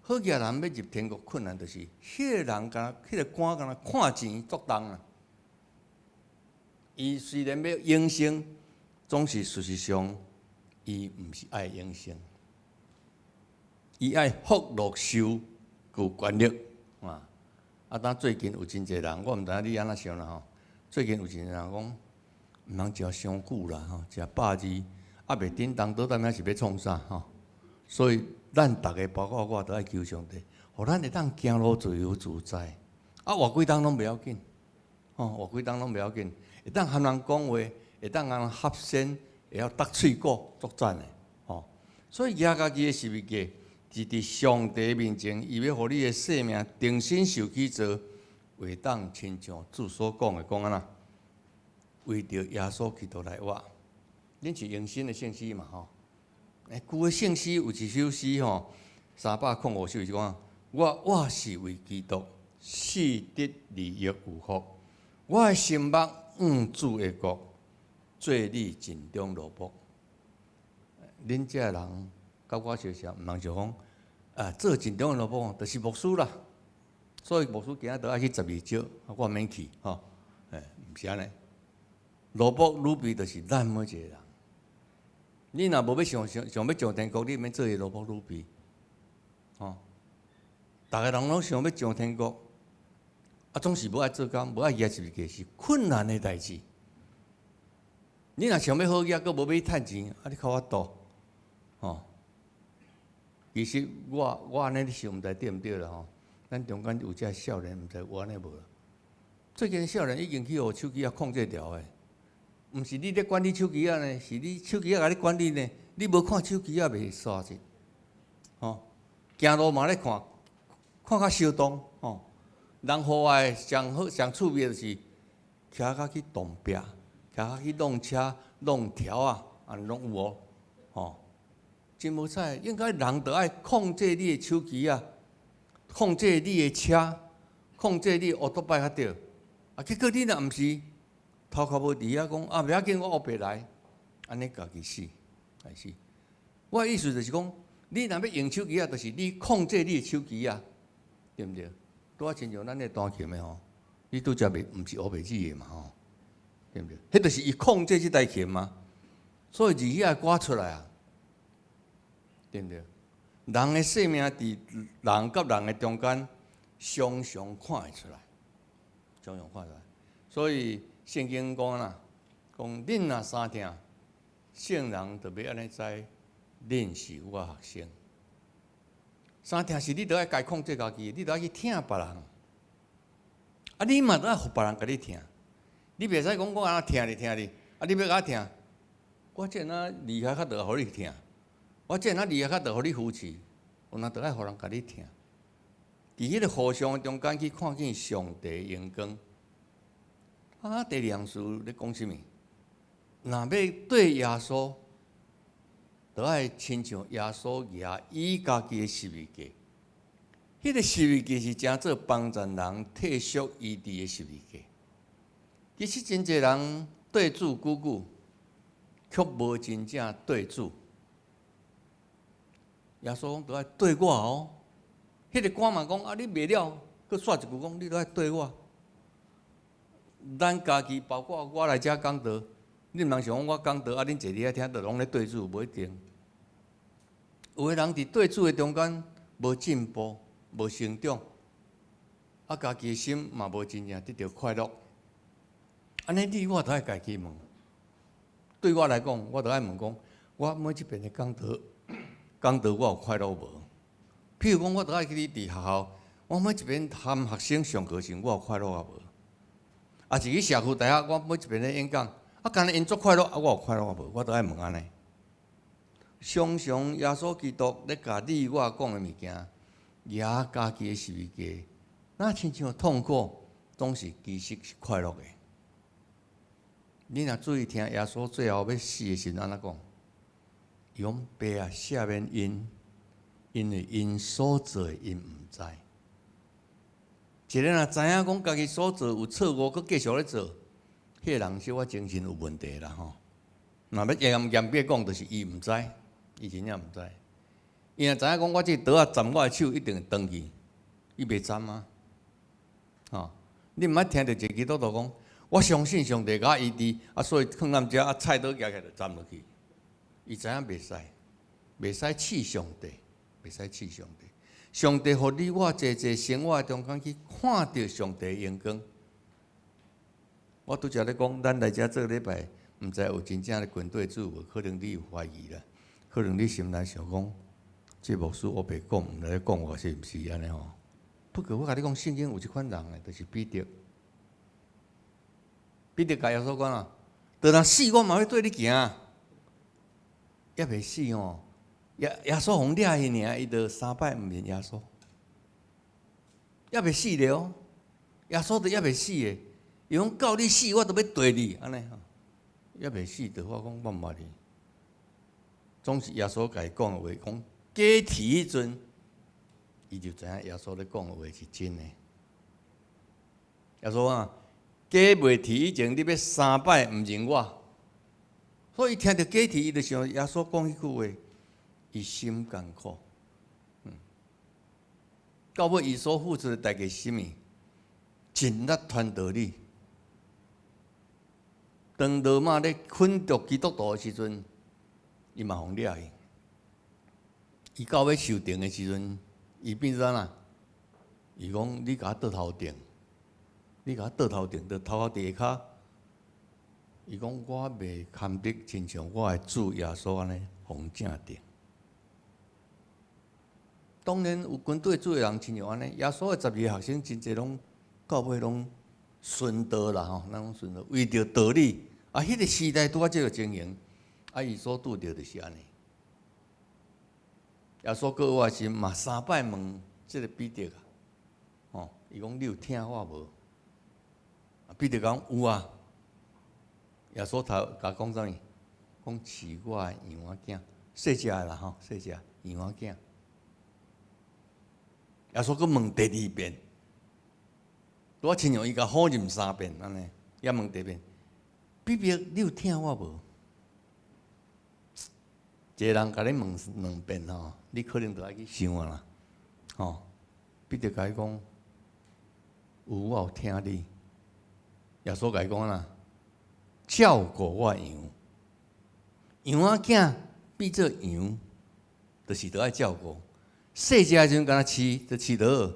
好額人欲入天國困難，就是彼个人敢若彼个官敢若看錢足重啊。伊雖然欲永生，總是事實上，伊毋是愛永生，伊愛福祿壽有權力啊！啊，當最近有真濟人，我毋知影你按怎想啦吼。最近有真濟人講，毋通食傷久啦吼，食百二，啊袂振動倒踮遐是欲創啥吼？所以咱逐个包括我，都愛求上帝，予咱會當行路自由自在，啊活幾冬攏袂要緊，吼活幾冬攏袂要緊，會當和人講話，會當和人合身，會曉搭喙鼓，足讚的吼。所以舉家己的十字架，是佇上帝面前，伊欲予你的性命重新受起造，會當親像主所講的講按怎，為著耶穌基督來活。恁是用新的聖詩嘛吼？欸，舊的聖詩有一首詩吼，305首是講，我活是為基督，死得利益有福。我的心目向主的國，做你盡忠奴僕。恁遮人佮我相像，毋通想講啊，做盡忠的奴僕，就是牧師啦。所以牧師今仔都愛去十二招，我免去吼。欸，毋是按呢。奴僕預備就是咱每一個人。你若無欲想想想欲上天國，你免做伊奴僕預備。吼，逐个人攏想欲上天國，啊，總是無愛做工，無愛舉十字架，是困難的代誌。你若想欲好額，閣無欲趁錢，啊，你較法度，吼。其實我我按呢想，毋知對毋對啦吼。咱中間有遮少年，毋知有按呢無？最近少年已經去予手機仔控制牢的，毋是你咧管理手機仔呢，是你手機仔共你管理呢。你無看手機仔袂煞者，吼。行路嘛咧看，看較相當吼。人戶外上好上趣味就是騎較去動壁，騎較去弄車、弄條仔，按呢攏有哦，吼。真無彩，應該人著愛控制你的手機仔，控制你的車，控制你的烏托邦較對。啊，結果你若毋是頭殼無佇遐講，啊，袂要緊，我烏白來，按呢家己死，來死。我的意思就是講，你若欲用手機仔，就是你控制你的手機仔，對毋對？拄仔親像咱咧彈琴的吼，你拄則袂毋是烏白字的嘛吼，對毋對？彼就是伊控制這台琴嘛，所以字遐歌出來啊，對毋對？人的生命佇人佮人的中間，常常看會出來，常常看會出來。所以聖經講啦，講恁若相疼，聖人就欲按呢知，恁是我學生。相疼是你著愛家控制家己，你著愛去疼別人。啊，你嘛著愛予別人共你疼。你袂使講我按怎疼你疼你，啊，你欲共我疼，我這若厲害較著予你疼，我這若厲害較著予你扶持，有若著愛予人共你疼。佇彼个互相的中間去看見上帝的榮光。啊，第二項事咧講啥物？若欲綴耶穌，著愛親像耶穌舉伊家己的十字架。彼个十字架是成做幫助人退縮醫治的十字架。其實真濟人綴主久久，卻無真正綴主。耶穌講著愛綴我哦。彼个官嘛講啊，你袂了，閣煞一句講，你著愛綴我。咱家己包括我來遮講道，你毋通想講我講道啊，恁坐佇遐聽，就攏咧綴主，無一定。有的人佇綴主的中間無進步、無成長，啊，家己的心嘛無真正得著快樂。按呢，你我著愛家己問。對我來講，我著愛問講，我每一遍的講道，講道我有快樂無？譬如講，我著愛去佇學校，我每一遍含學生上課時，我有快樂啊無？啊是去社區大學，我每一遍咧演講，啊，敢若𪜶足快樂，啊，我有快樂啊無？我都愛問按呢。常常耶穌基督咧共你我講的物件，舉家己的十字架，若親像痛苦，總是其實是快樂的。你若注意聽，耶穌最後欲死的時陣按怎講？伊講爸啊，赦免𪜶，因為𪜶所做的𪜶毋知。一个若知影講家己所做有錯誤，閣繼續咧做，彼個人小可精神有問題啦吼。若欲嚴嚴格講，就是伊毋知，伊真正毋知。伊若知影講，我這刀仔斬我的手一定會斷去，伊袂斬啊。吼，你毋捌聽著一個基督徒講，我相信上帝共我醫治，啊，所以囥踮遮啊，菜刀舉起來就斬落去。伊知影袂使，袂使試上帝，袂使試上帝。上帝予你我坐坐生活中間去看著上帝榮光。我拄才咧講，咱來遮做禮拜，毋知有真正的跟綴主無？可能你有懷疑啦，可能你心內想講，這牧師烏白講，毋知咧講我是毋是按呢吼？不過我共你講，聖經有這款人的，就是彼得。彼得共耶穌講啊，就若死我嘛欲綴你行，猶未死吼。耶耶穌予掠去爾，伊就三擺毋認耶穌，猶未死了，耶穌都猶未死的，伊講到你死，我都欲綴你，按呢吼，猶未死，就我講我毋捌你。總是耶穌共伊講的話，講雞啼彼陣，伊就知影耶穌咧講的話是真的。耶穌講，雞未啼以前，你欲三擺毋認我，所以伊聽著雞啼，伊就想耶穌講彼句話。伊心艱苦，到尾伊所付出的代價是啥物？盡力傳道理。當羅馬咧捆著基督徒的時陣，伊嘛予掠去。伊到尾受定的時陣，伊變做按怎？伊講：你共我倒頭前，你共我倒頭前，就頭殼佇下跤。伊講：我袂堪得親像我的主耶穌按呢予正定。當然有跟綴主的人親像按呢，耶穌的十二個學生真濟攏到尾攏殉道啦吼，咱講殉道，為著道理啊，彼個時代拄仔這個情形，啊，伊所拄著就是按呢。耶穌閣活時嘛三擺問這個彼得啊，吼，伊講你有疼我無？彼得講有啊。耶穌頭共講啥物？講飼我的羊仔囝，細隻的啦吼，細隻羊仔囝。耶穌閣問第二遍，拄仔親像伊共否認三遍按呢，也問第二遍，彼得，你有疼我無？一個人共你問兩遍吼，你可能就愛去想啊啦，吼。彼得共伊講，有我有疼你。耶穌共伊講啦，照顧我羊，羊仔囝變做羊，就是著愛照顧。細隻的時陣敢若飼，就飼就好。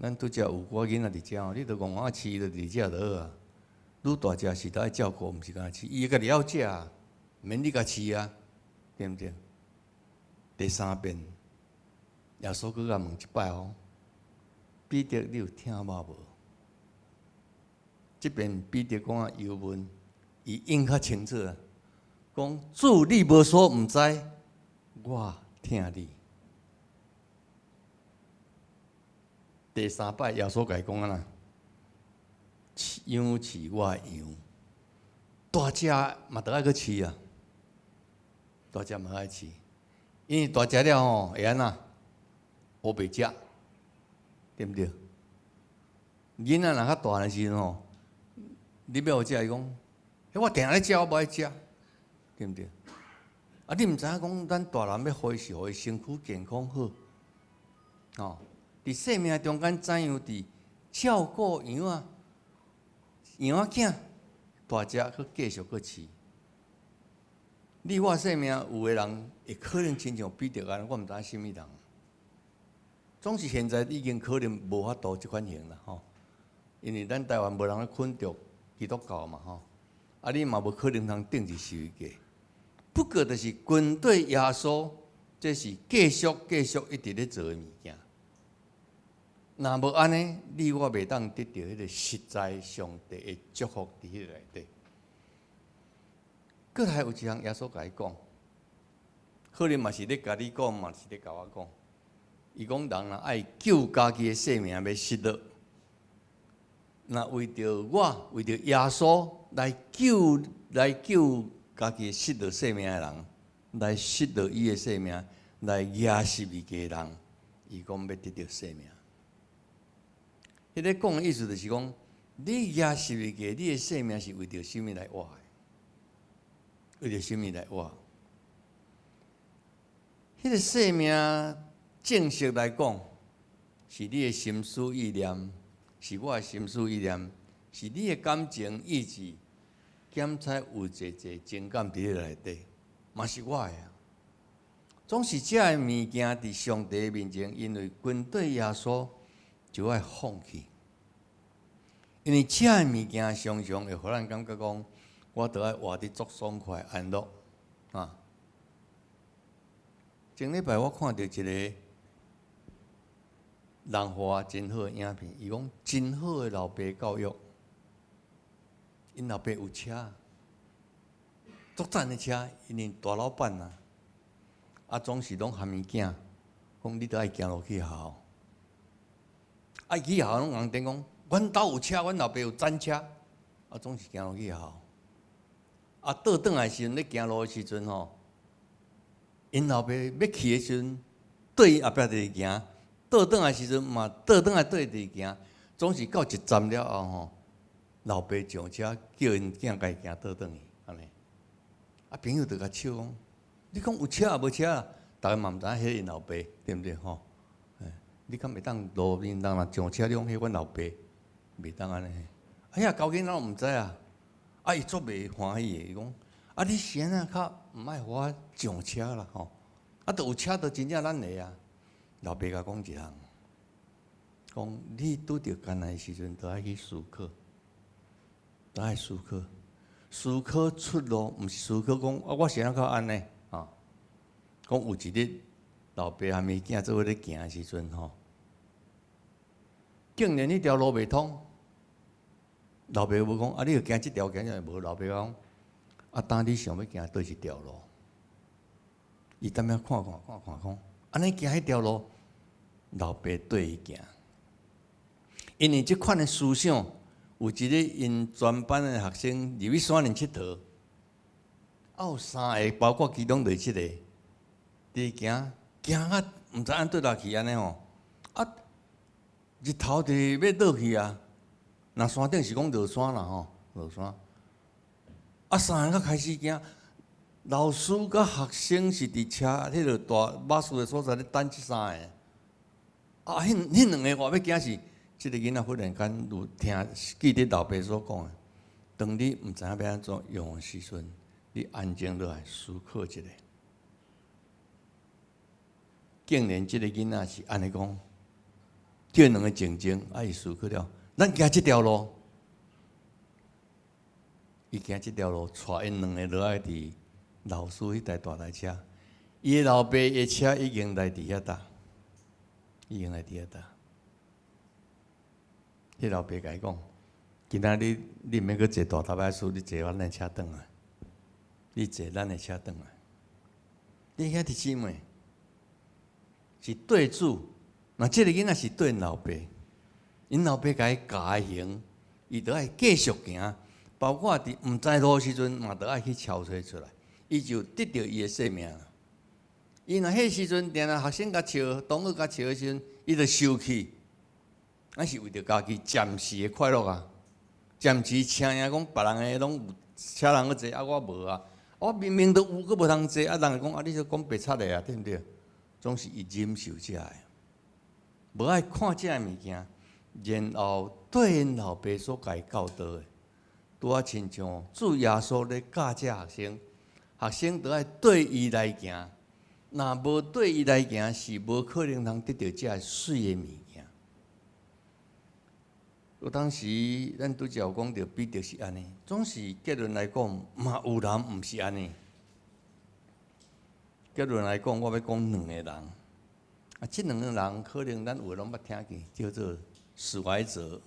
咱拄才有寡囡仔佇遮吼，你著戇戇仔飼，就佇遮就好啊。愈大隻時著愛照顧，毋是干焦飼，伊會家己曉食啊，毋免你共飼啊，對毋對？第三遍，耶穌閣共問一擺哦，彼得，你有疼我無？這遍彼得講啊，猶問，伊應較清楚啊，講主你無所毋知，我疼你。第三擺耶穌共伊講按怎？養飼我的羊，大隻嘛著愛閣飼啊，大隻嘛愛飼，因為大隻了吼會按怎？烏白食，對毋對？囡仔若較大的時陣吼，你欲予食，伊講，彼我定定咧食，我無愛食，對毋對？啊，你毋知影講，咱大人欲予伊是予伊身軀健康好，吼。佇生命中間怎樣佇照顧羊仔、羊仔囝大隻，閣繼續閣飼。你我生命有的人會可能親像彼得按呢，我毋知影啥物人。總是現在已經可能無法度這款型啦，吼。因為咱台灣無人咧捆著基督教嘛，吼。啊，你嘛無可能通釘佇十字架。不過就是跟綴耶穌，這是繼續繼續一直咧做的物件。若無按呢，你我袂當得著彼个實在上帝的祝福佇彼个內底。閣來有一項耶穌共伊講，可能嘛是咧共你講，嘛是咧共我講。伊講人若愛救家己的性命，欲失落；若為著我，為著耶穌來救家己失落性命的人，來失落伊的性命，來舉十字架的人，伊講欲得著性命。彼个講的意思就是講，你舉十字架，你的性命是為著啥物來活的？為著啥物來活？彼个性命正式來講，是你的心思意念，是我的心思意念，是你的感情意志，檢採有濟濟情感佇咧內底，嘛是我的啊。總是這个物件佇上帝面前，因為跟綴耶穌就愛放棄，因為這个物件常常會予咱感覺講，我著愛活佇足爽快安樂啊。前禮拜我看著一個人予我真好的影片，伊講真好的老爸教育，𪜶老爸有車，足讚的車，因為大老闆啊，啊總是攏含伊囝，講你著愛行路去學校，啊伊去學校攏共頂講，阮兜有車，阮老爸有讚車，啊總是行路去學校，啊倒轉來時陣咧行路的時陣吼，𪜶老爸欲去的時陣，對伊後壁直直行，倒轉來時陣嘛倒轉來對伊直行，總是到一站了後吼，老爸上車叫𪜶囝共伊行倒轉去，按呢。啊朋友就共笑講，你講有車抑無車啊？逐家嘛毋知影彼𪜶老爸對毋對吼？你敢會當路面人若上車，你講彼阮老爸，袂當按呢。哎呀，猴囡仔攏毋知啊！啊，伊足袂歡喜的，伊講。啊！你是按怎較毋愛予我上車啦吼？啊，著有車著真正咱的啊！老爸共講一項，講你拄著艱難的時陣，著愛去思考，著愛思考，思考出路，毋是思考講啊，我是按怎較按呢？啊，講有一日，老爸和伊囝做伙咧行的時陣吼，竟然彼條路袂通，老爸無講啊，你著行這條，行這條無，老爸講。啊！當你想欲行佗一條路，伊踮遐看看看看講，按呢行彼條路，老爸綴伊行。因為這款的思想，有一日𪜶全班的學生入去山裡𨑨迌，啊有三个，包括其中就是這个，佇行行甲毋知按佗落去按呢吼，啊日頭就欲落去啊，若山頂是講落山啦吼，落山。啊，三个才開始行，老師佮學生是佇車彼个大巴士的所在咧等這三个。啊，彼彼兩個我欲行是，這个囡仔忽然間有聽記得老爸所講的，當你毋知影欲按怎用的時陣，你安靜落來思考一下。竟然這个囡仔是按呢講，叫兩个靜靜，啊伊思考了，咱行這條路。伊行這條路，帶𪜶兩个落來佇老師彼台大台車，伊的老爸的車已經來佇遐搭，已經來佇遐搭。彼老爸共伊講：今仔日你毋免閣坐大頭巴士，你坐阮的車轉來，你坐咱的車轉來。你兄弟姊妹是對主，若這个囡仔是對𪜶老爸，𪜶老爸共伊教行，伊著愛繼續行。包括佇毋知路的時陣，嘛著愛去撨揣出來，伊就得著伊的性命。伊若彼時陣定定學生共笑，同學共笑的時陣，伊就受氣，咱是為著家己暫時的快樂啊，暫時請贏講別人的攏有車人去坐，啊我無啊，我明明都有，閣無通坐，啊人會講啊你這講白賊的啊，對毋對？總是伊忍受這个，無愛看這个物件，然後對𪜶老爸所共伊教導的。拄仔親像主耶穌咧教這學生，學生著愛綴伊來行，若無綴伊來行，是無可能通得著這个媠的物件。有當時咱拄才有講著彼得是按呢，總是結論來講，嘛有人毋是按呢。結論來講，我欲講兩個人，啊，這兩個人可能咱有的攏捌聽見，叫做史懷澤。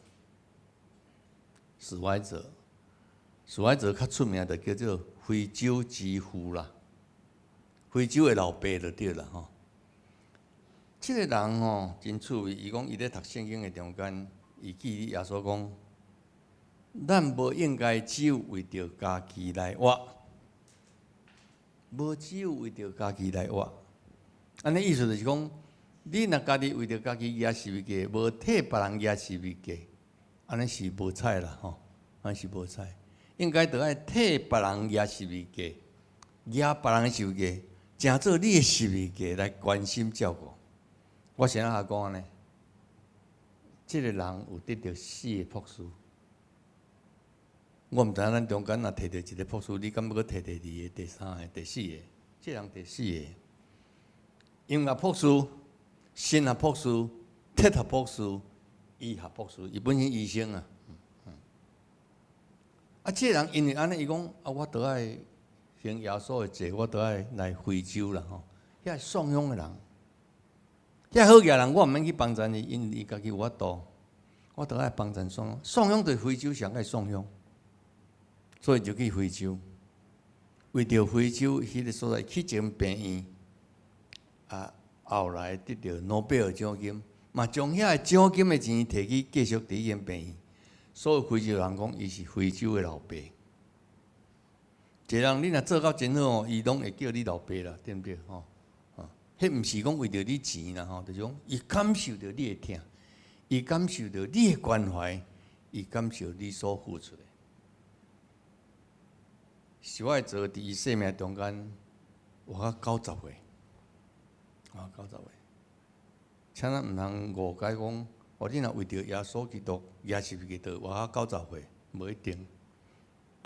史懷澤，史懷澤較出名就叫做非洲之父啦，非洲的老爸就對啦吼。這個人吼真趣味，伊講伊咧讀聖經的中間，伊記得耶穌講：咱無應該只有為著家己來活，無只有為著家己來活。按呢意思就是講，你若家己為著家己舉十字架，無替別人舉十字架，按呢是無彩啦吼，按呢是無彩。應該著愛替別人舉十字架，舉別人的十字架，成做你的十字架來關心照顧。我是按怎講呢？這個人有得著四个博士。我毋知影咱中間若提著一个博士，你敢欲閣提第二个、第三个、第四個？這個人第四個，音樂博士、神學博士、哲學博士、醫學博士，伊本身醫生啊。啊，這個人因為按呢，伊講啊，我著愛行耶穌的祭，我著愛來非洲啦吼。遐送養的人，遐好額人，我毋免去幫贊伊，因為伊家己有法度。我著愛幫贊送養，送養佇非洲上愛送養，所以就去非洲。為著非洲彼个所在去一間病院，啊，後來得著諾貝爾獎金，嘛將遐个獎金的錢提去繼續佇彼間病院。所有非洲人講，伊是非洲的老爸。一個人你若做到真好吼，伊攏會叫你老爸啦，對毋對？吼，啊，彼毋是講為著你錢啦，吼，就是講伊感受著你的疼，伊感受著你的關懷，伊感受你所付出的。史懷澤佇伊生命中間活到90歲，啊，九十歲，請咱毋通誤解講，哦，你若為著耶穌基督耶穌基督活到九十歲，無一定。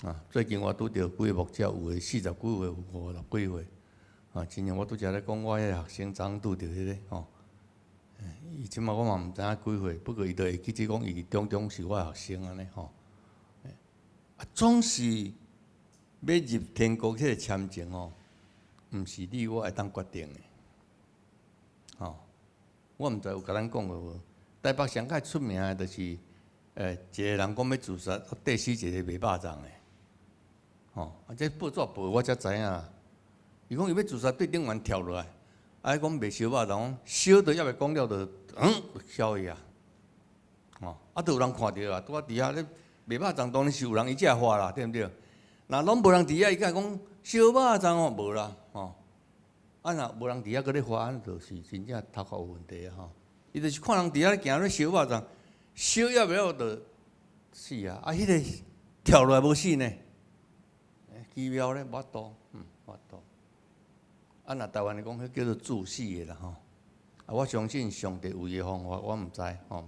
啊，最近我拄著幾个牧者，有的四十幾歲，有五十幾歲。啊，親像我拄才咧講，我彼个學生昨昏拄著彼个吼，伊這馬我嘛毋知影幾歲，不過伊就會記得講，伊中中是我的學生按呢吼。啊，總是欲入天國彼个簽證吼，毋是你我會當決定的。吼，我毋知有共咱講過無？台北上較出名的，就是一個人講欲自殺，綴死一个賣肉粽的。吼，啊，這報紙報我才知影。伊講伊欲自殺，對頂懸跳落來，啊，伊講賣燒肉粽，燒都猶未講了，就燒伊啊。吼，啊，都有人看著啊，拄仔佇遐咧賣肉粽，當然是有人伊才會發啦，對毋對？若攏無人佇遐，伊敢會講燒肉粽哦，無啦，吼。啊，若無人佇遐閣咧發，按呢就是真正頭殼有問題啊！吼，伊就是看人佇遐咧行咧燒肉粽，燒猶未了就死啊！啊，彼个跳落來無死呢？奇妙咧，無法度，無法度。啊，若台灣來講，彼叫做自死的啦，吼。啊，我相信上帝有伊的方法，我毋知，吼。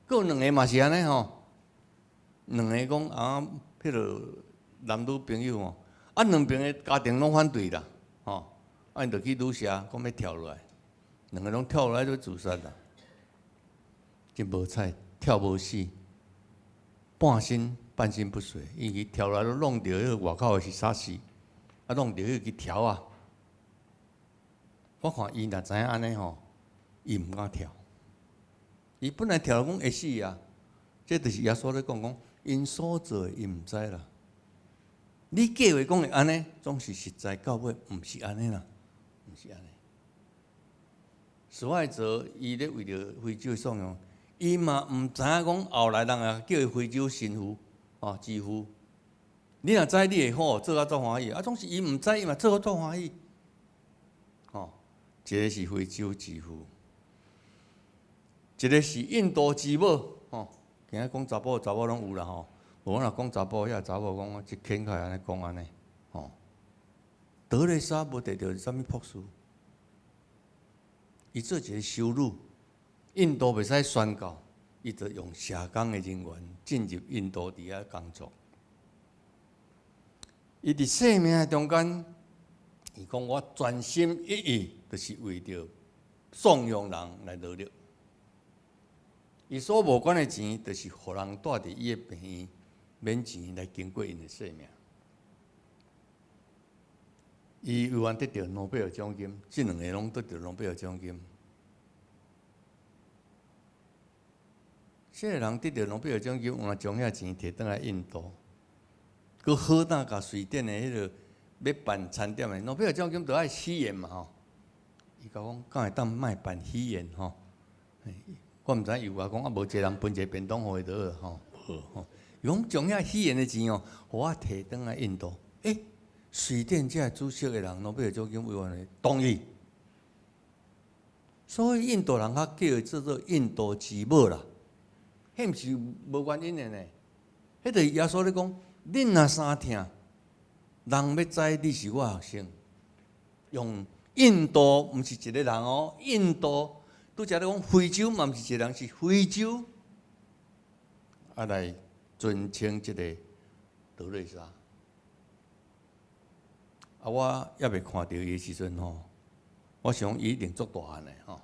閣有兩个嘛是按呢吼，兩个講啊，彼个男女朋友吼，啊，兩邊的家庭攏反對啦，吼。啊，𪜶就去旅社，講欲跳落來，兩个攏跳落來就自殺啦，真無彩，跳無死，半身半身不遂，因為跳落來都弄著彼个外口的是啥死，啊，弄著彼个條仔。我看伊若知影按呢吼，伊毋敢跳。伊本來跳講會死啊，這就是耶穌咧講講，𪜶所做的𪜶毋知啦。你計劃講會按呢，總是實在到尾毋是按呢啦，毋是按呢。史懷澤伊咧為著非洲送養，伊嘛毋知影講後來人啊叫伊非洲神父哦之父。你若知你會好，做甲足歡喜，啊，總是伊毋知，伊嘛做甲足歡喜。吼，一个是非洲之父，一个是印度之母，吼。今仔講查埔，查某攏有啦吼。無我若講查埔，遐查某講我這牽開按呢講按呢，吼。德蕾莎無得著啥物博士，伊做一个修女，印度袂使宣教，伊就用社工的人員進入印度佇遐工作。伊佇生命的中間，伊講我全心一意，就是為著送養人來努力。伊所無管的錢，就是予人蹛佇伊的病院，免錢來經過𪜶的生命。伊有緣得著諾貝爾獎金，這兩个攏得著諾貝爾獎金。這个人得著諾貝爾獎金，有將遐錢提轉來印度，閣好膽共瑞典的彼个欲辦餐點的諾貝爾獎金，著愛許願嘛吼。伊共我講，敢會當莫辦許願吼？我毋知伊有共講啊，無一個人分一个便當予伊就好吼，無吼。伊講將遐許願的錢哦，予我提轉來印度。欸，瑞典這个主席的人，諾貝爾獎金委員會同意。所以印度人較叫伊做做印度之母啦。彼毋是無原因的呢。彼就是耶穌咧講，恁若衫疼，人欲知你是我學生。用印度毋是一个人哦，印度拄才咧講非洲嘛毋是一個人，是非洲。啊來尊稱這个德肋撒。啊，我猶未看著伊的時陣吼，我想伊一定足大漢的吼。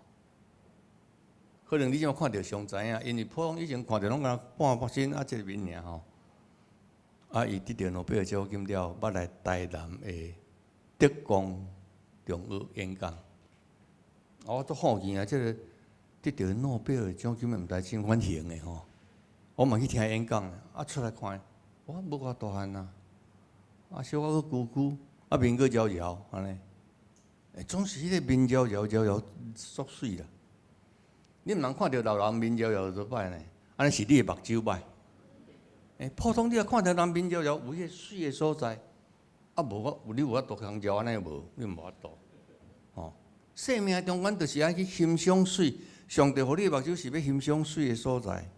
可能你這馬看著尚知影，因為普通以前看著攏敢若半身啊，這个面爾吼。啊，伊得著諾貝爾獎金了，捌來台南的德光中學演講。啊，我足好奇啊，這个得著諾貝爾獎金的，毋知啥款型的吼。我嘛去聽演講，啊出來看，哇，無偌大漢啊，啊小可閣龜龜，啊面閣棹棹按呢，欸，總是彼个面棹棹棹棹足媠啦。你毋通看著老人面棹棹就歹呢，按呢是你的目睭歹。欸，普通你若看著人面棹棹有彼个媠的所在，啊無我有你有法度通棹按呢無？你無法度。吼，生命中間就是愛去欣賞媠，上帝予你的目睭是欲欣賞媠的所在。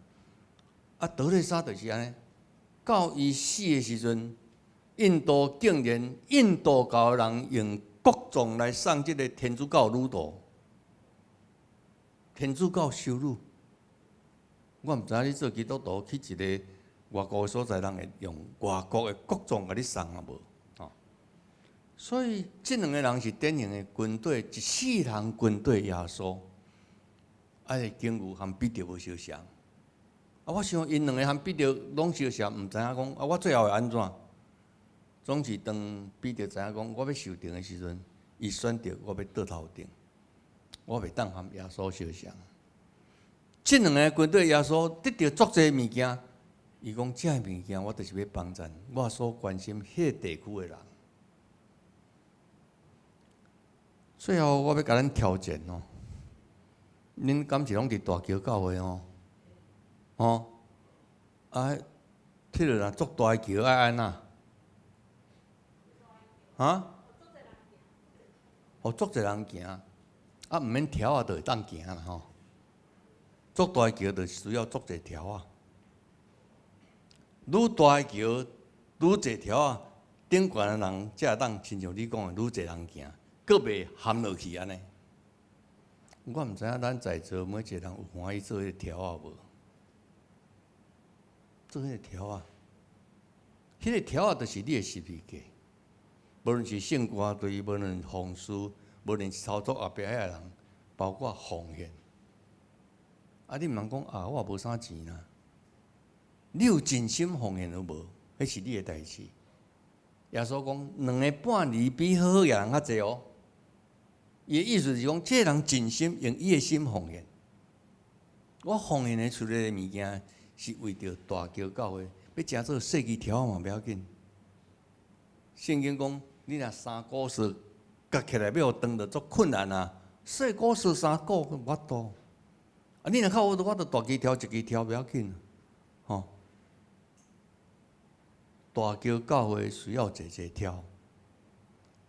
啊，德肋撒就是按呢，到伊死的時陣，印度竟然印度教的人用國葬來送這个天主教女徒，天主教修女。我毋知影你做基督徒去一个外國的所在，人會用外國的國葬共你送啊無？吼，所以這兩个人是典型的軍隊，一世人軍隊耶穌，啊，个境遇和彼得無相像。啊，我想𪜶兩个和彼得攏相像，毋知影講啊，我最後會按怎？總是當彼得知影講，我欲受定的時陣，伊選擇我欲倒頭轉，我袂當和耶穌相像。這兩个軍隊耶穌得著足濟物件，伊講這个物件我就是欲幫贊我所關心彼个地區的人。最後我欲共咱挑戰哦，恁敢是攏佇大橋教會哦？吼，啊，鐵路若足大的橋愛按怎？啊？予足濟人行，啊，毋免柱仔就會當行啦吼。足大的橋就需要足濟柱仔，愈大的橋愈濟柱仔，頂懸的人才會當親像你講的愈濟人行，閣袂陷落去按呢。我毋知影咱在座每一个人有歡喜做彼个柱仔無？做彼个柱仔，彼个柱仔就是你的十字架。無論是聖歌隊，無論奉事，無論是操作後壁遐个人，包括奉獻。啊，你毋通講啊，我也無啥錢啦。你有盡心奉獻有無？彼是你的代誌。耶穌講，兩个半厘比好好的人較濟哦。伊的意思是講，這个人盡心用伊的心奉獻。我奉獻的出來的物件，是為著大橋教會，欲成做細支柱仔嘛無要緊。聖經講，你若三股索夾起來，欲予斷著足困難啊！細股索三股無法度。啊，你若較有，我著大支柱一支柱無要緊，吼。大橋教會需要濟濟柱。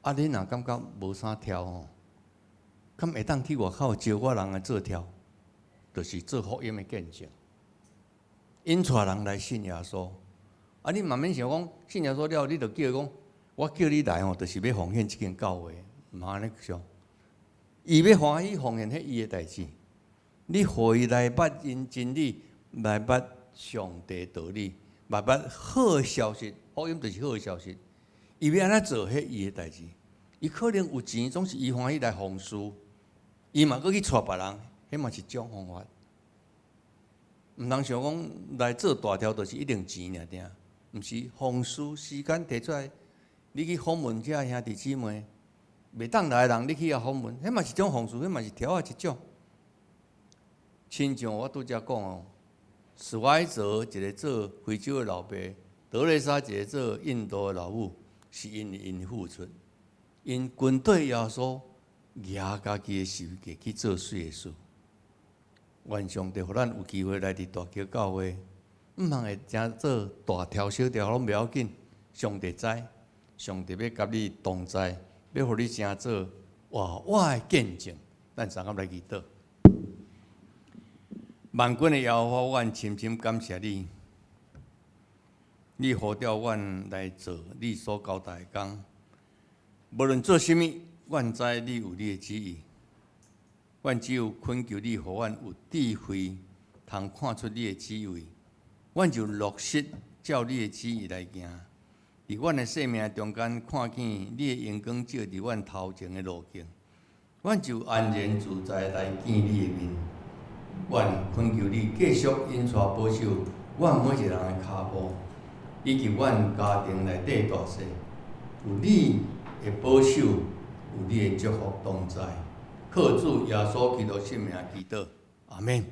啊，你若感覺無啥柱吼，敢會當去外口招我人來做柱，就是做福音的見證，引帶人來信耶穌。啊，你嘛免想講信耶穌了後，你就叫伊講，我叫你來吼，就是欲奉獻這間教會，毋通按呢想。伊欲歡喜奉獻，彼伊的代誌。你予伊來捌𪜶真理，來捌上帝道理，來捌好的消息，福音就是好的消息。伊欲按怎做，彼伊的代誌。伊可能有錢，總是伊歡喜來奉事，伊嘛閣去帶別人，彼嘛是一種方法。毋通想講來做大柱，就是一定錢爾爾，毋是奉事時間提出來，你去訪問遮兄弟姊妹，袂當來的人，你去遐訪問，彼嘛是一種奉事，彼嘛是柱仔一種。親像我拄才講哦，史懷澤一个做非洲的老爸，德蕾莎一个做印度的老母，是𪜶為𪜶付出，𪜶跟綴耶穌，舉家己的十字架去做媠的事。願上帝予咱有機會來佇大橋教會，毋通會成做大條小條攏袂要緊，上帝知，上帝欲佮你同在，欲予你成做活活的見證。咱三個來祈禱。萬軍的耶和華，阮深深感謝你，你呼召阮來做你所交代的工，無論做啥物，阮知你有你的旨意。阮只有懇求你，予阮有智慧，通看出你的旨意，阮就落實照你的旨意來行。佇阮的生命中間，看見你的榮光照佇阮頭前的路徑，阮就安然自在來見你的面。阮懇求你繼續引帶保守阮每一个人的跤步，以及阮家庭內底大細，有你的保守，有你的祝福同在。靠主耶穌基督聖名祈禱，阿們。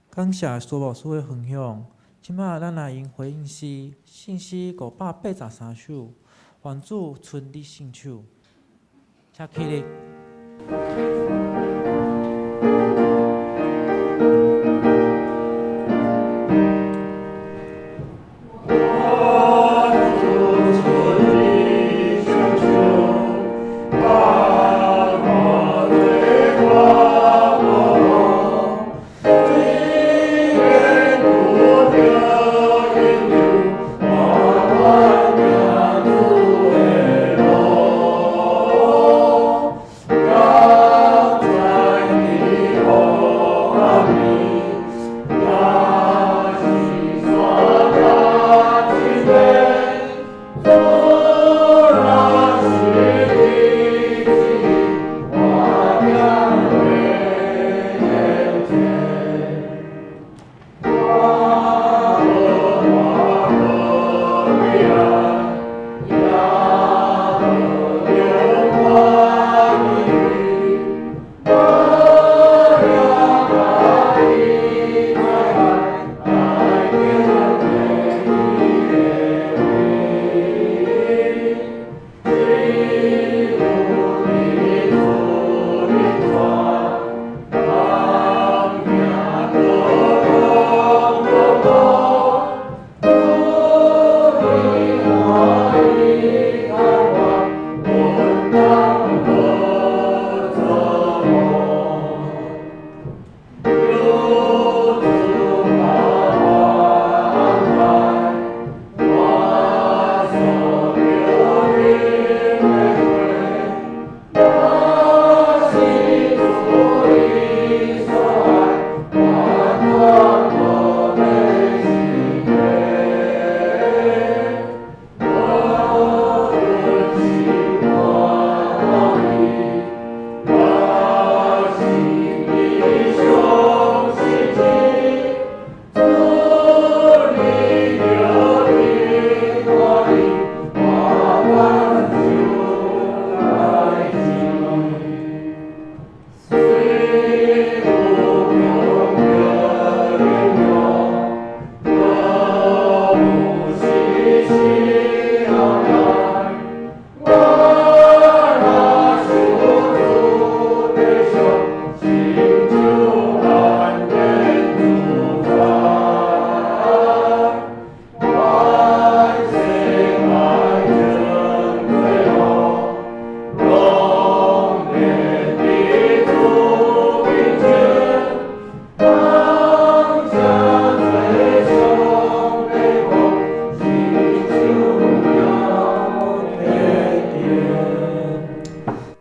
感謝蘇牧師的分享。這馬咱來用回應詩，聖詩583首，願主伸你聖手，請起立。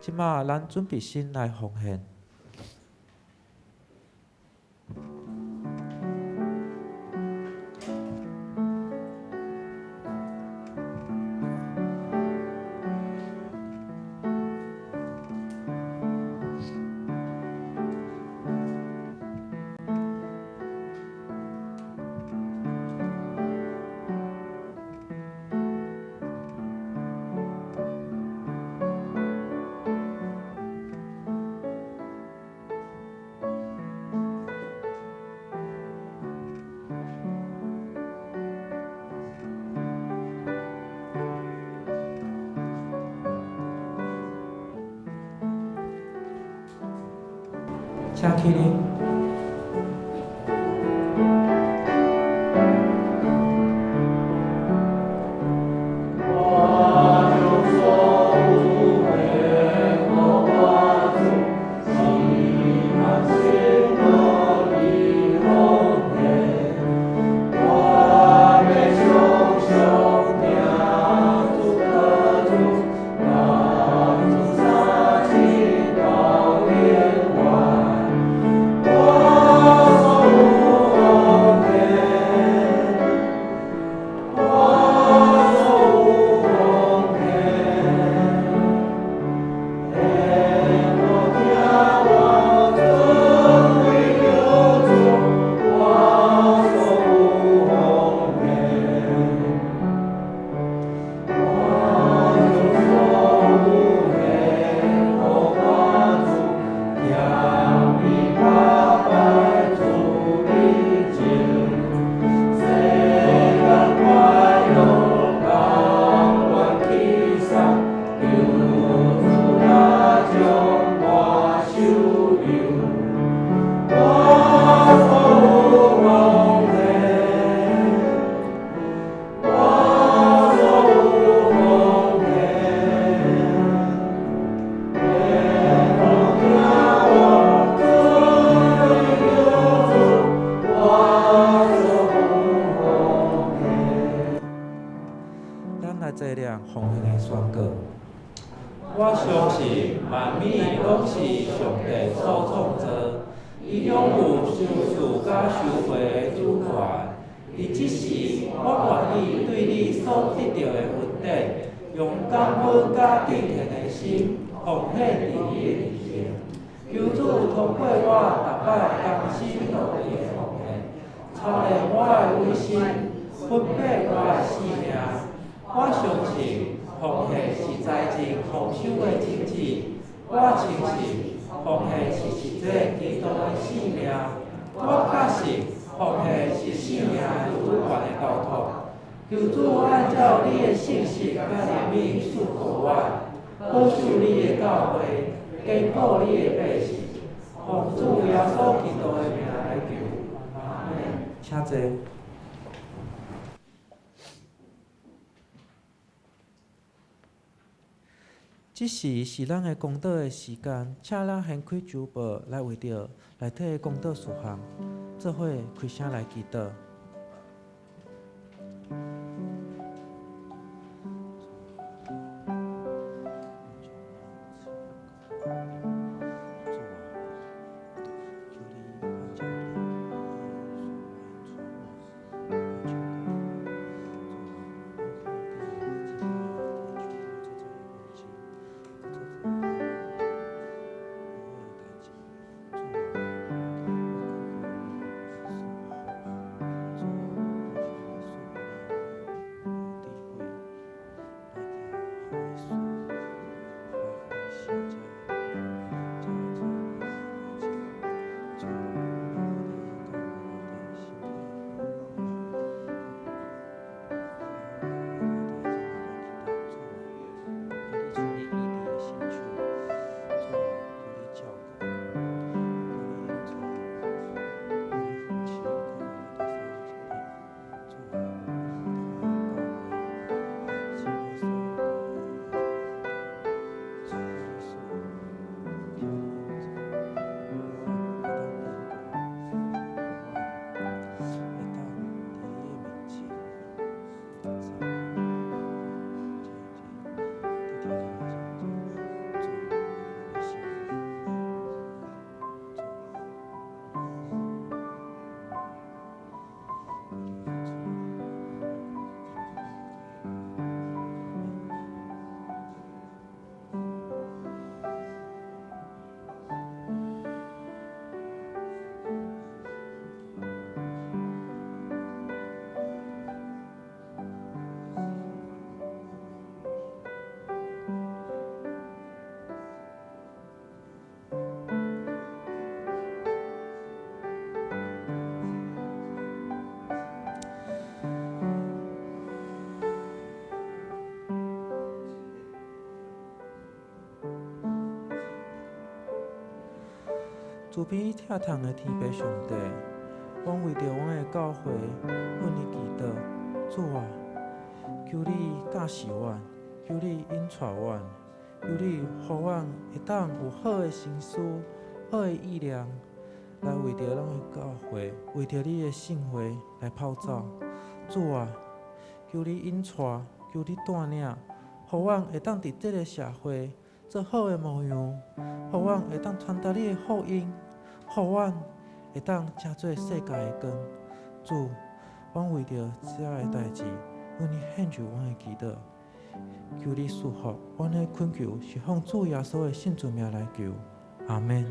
這馬咱準備心來奉獻。請起立。咱來做兩奉獻的宣告。我相信萬物攏是上帝所創造，伊享有賞賜佮收回的主權。佇這時，我願意對你所得著的恩典，用感恩佮敬虔的心奉獻佇你的面前。求主通過我逐擺甘心樂意的奉獻，操練我的委身，分配我的性命。我相信奉獻是財政豐收的種子。我相信奉獻是實際基督的性命。我確信奉獻是性命主權的交託。求主按照你的信實佮憐憫賜予我，保守你的教會，堅固你的百姓。奉主耶穌基督的名來求，阿們。請坐。這時是咱的公禱的時間，請咱掀開周報來為著內底的公禱事項，做伙開聲來祈禱。慈悲疼痛的天父上帝，阮為著阮的教會，向你祈禱，主啊，求你教示阮，求你引帶阮，求你予阮會當有好的心思、好的意念，來為著咱的教會，為著你的聖會來跑走。主啊，求你引帶，求你帶領，予阮會當佇這个社會做好的模樣，予阮會當傳達你的福音，予阮會當成做世界的光。主，阮為著這个代誌，向你獻上阮的祈禱，求你賜福。阮的懇求是奉主耶穌的聖尊名來求，阿們。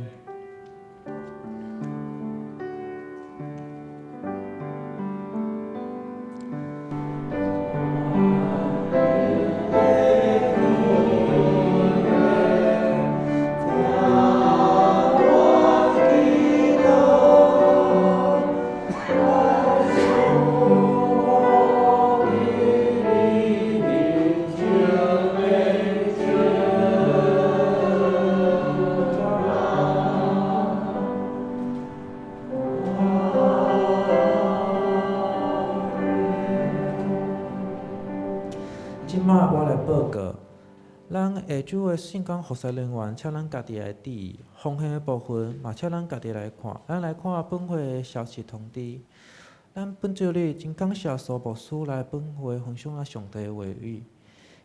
這馬我來報告，咱下晝的聖工服侍人員，請咱家己來注意奉獻的部分，嘛請咱家己來看。咱來看本會的消息通知。咱本週日真感謝蘇牧師來本會分享咱上帝的話語。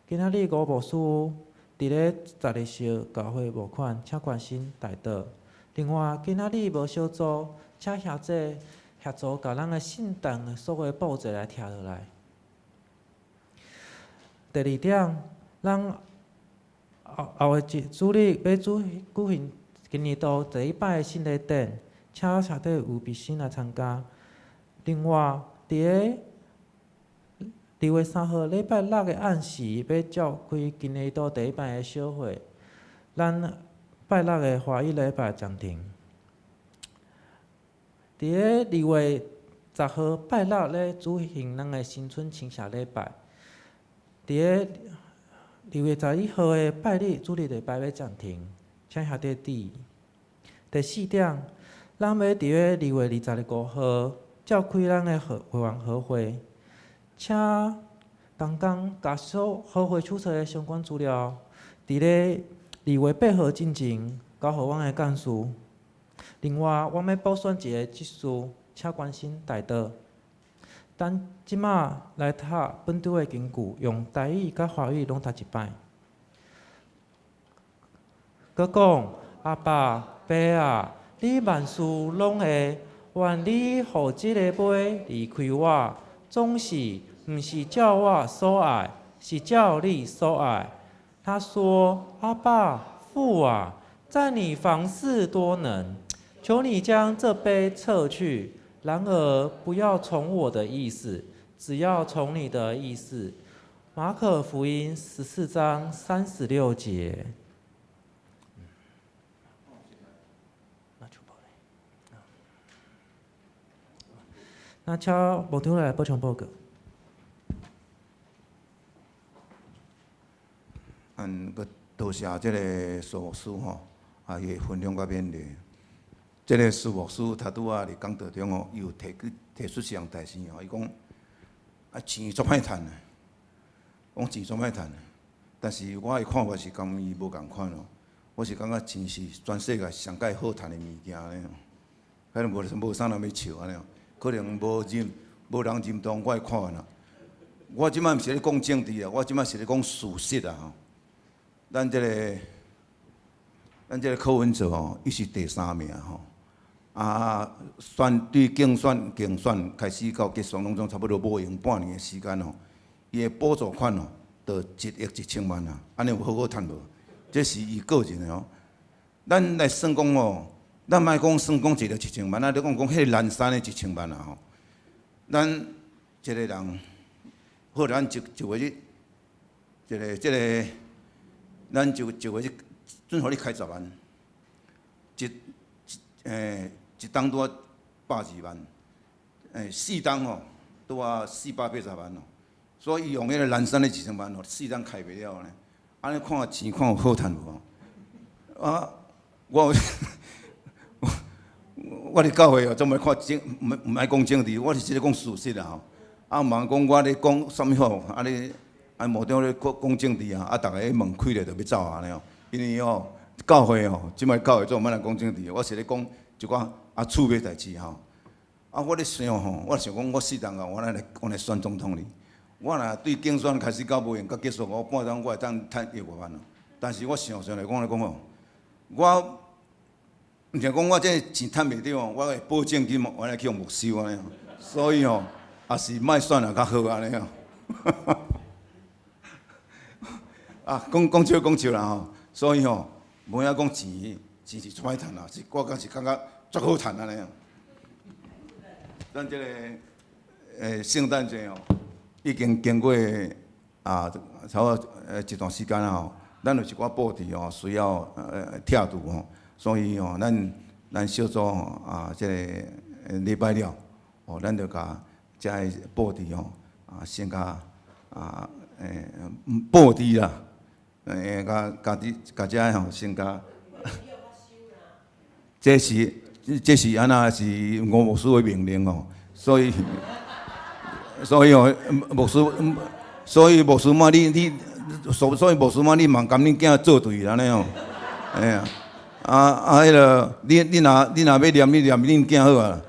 今仔日吳牧師佇咧十二時教會募款，請關心代禱。另外，今仔日無小組，請兄弟協助共咱的聖誕的所有布置來拆落來。第二點，咱後後個一主日欲舉行今年度第一擺的聖禮典，請兄弟有必先來參加。另外，佇咧2月3號禮拜六的暗時，欲召開今年度第一擺的小會。咱拜六的華語禮拜暫停。佇咧2月10號拜六咧舉行咱的新春清社禮拜。佇咧2月11號的拜日主日禮拜欲暫停，請兄弟注意。第四點，咱欲佇咧2月25號召開咱的會員和會，請同工共所和會手冊的相關資料，佇咧2月8號進前交予阮的幹事。另外，阮欲補選一个執事，請關心代禱。咱這馬來讀本周的經句，用台語佮華語攏讀一擺。閣講，阿爸，爸啊，你萬事攏會，願你予這个杯離開我，總是毋是照我所愛，是照你所愛。他說：阿爸，父啊，在你凡事多能，求你將這杯撤去。然而，不要從我的意思，只要從你的意思。馬可福音14章36節。那請牧長來補充報告。嗯，閣多謝這个蘇牧師吼，啊，伊的分享佮勉勵。這个蘇牧師他拄仔佇講道中吼，伊有提去提出一項代誌吼，伊講啊錢足歹趁的，講錢足歹趁的，但是我的看法是共伊無仝款哦。我是感覺錢是全世界上蓋好趁的物件咧，可能無無啥人欲笑按呢，可能無認無人認同我的看法啦。我這擺毋是咧講政治啊，我這擺是咧講事實啊吼。咱這个柯文哲吼，伊是第三名吼。啊，選對競選競選開始到結束，攏總差不多無用半年的時間吼。伊的補助款吼，就1億1千萬啊，按呢有好好趁無？這是伊個人的哦。咱來算講吼，咱莫講算講1億1千萬，啊，你講講彼个南山的一千萬啊吼。咱一个人，好，咱一一月日，一个這个，咱就一月日準予你開10萬，一一一冬拄仔120萬，四冬吼拄仔480萬哦，所以伊用彼个南山的1千萬吼，四冬開袂了呢。按呢看錢看有好趁無？啊，我有我佇教會哦，總愛看政，毋愛講政治，我是直咧講事實啦吼。啊，毋通講我咧講啥物好，啊你啊無中咧講講政治啊，啊，逐个門開咧就欲走按呢哦。因為吼，教會吼，這擺教會總毋通講政治，我是咧講一寡啊趣味代誌吼。啊，我咧想吼，我想講我適當啊，我來選總統哩。我若對競選開始到無閒，到結束，我半鐘我會當趁一外萬咯。但是我想想來講來講吼，我毋是講我這錢趁袂著哦，我的保證金我來去予沒收按呢。所以吼，也是莫選啊較好按呢哦。啊，講講笑講笑啦吼，所以吼，無影講錢，錢是足歹趁啦，是我敢是感覺足好趁按呢。咱這个聖誕節哦，已經經過啊，差不多一段時間啊吼，咱有一寡布置哦，需要拆除吼，所以吼，咱小組吼啊，這个禮拜了，哦，咱就共遮个布置吼啊，先共啊布置啦，共共佇共遮吼先共，這是按怎是吳牧師的命令哦，所以哦，牧師，所以牧師媽你，所以牧師媽你嘛共恁囝做對按呢哦，哎呀，啊啊，彼个你若欲念你念恁囝好啊，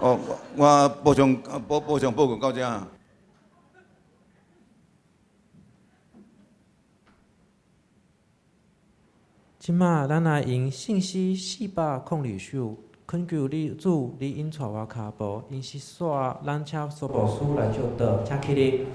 哦，我補充報告到遮。這馬咱來用信詩402首，懇求你主，你引帶我跤步，因是煞，咱請蘇牧師來祝禱，請起立。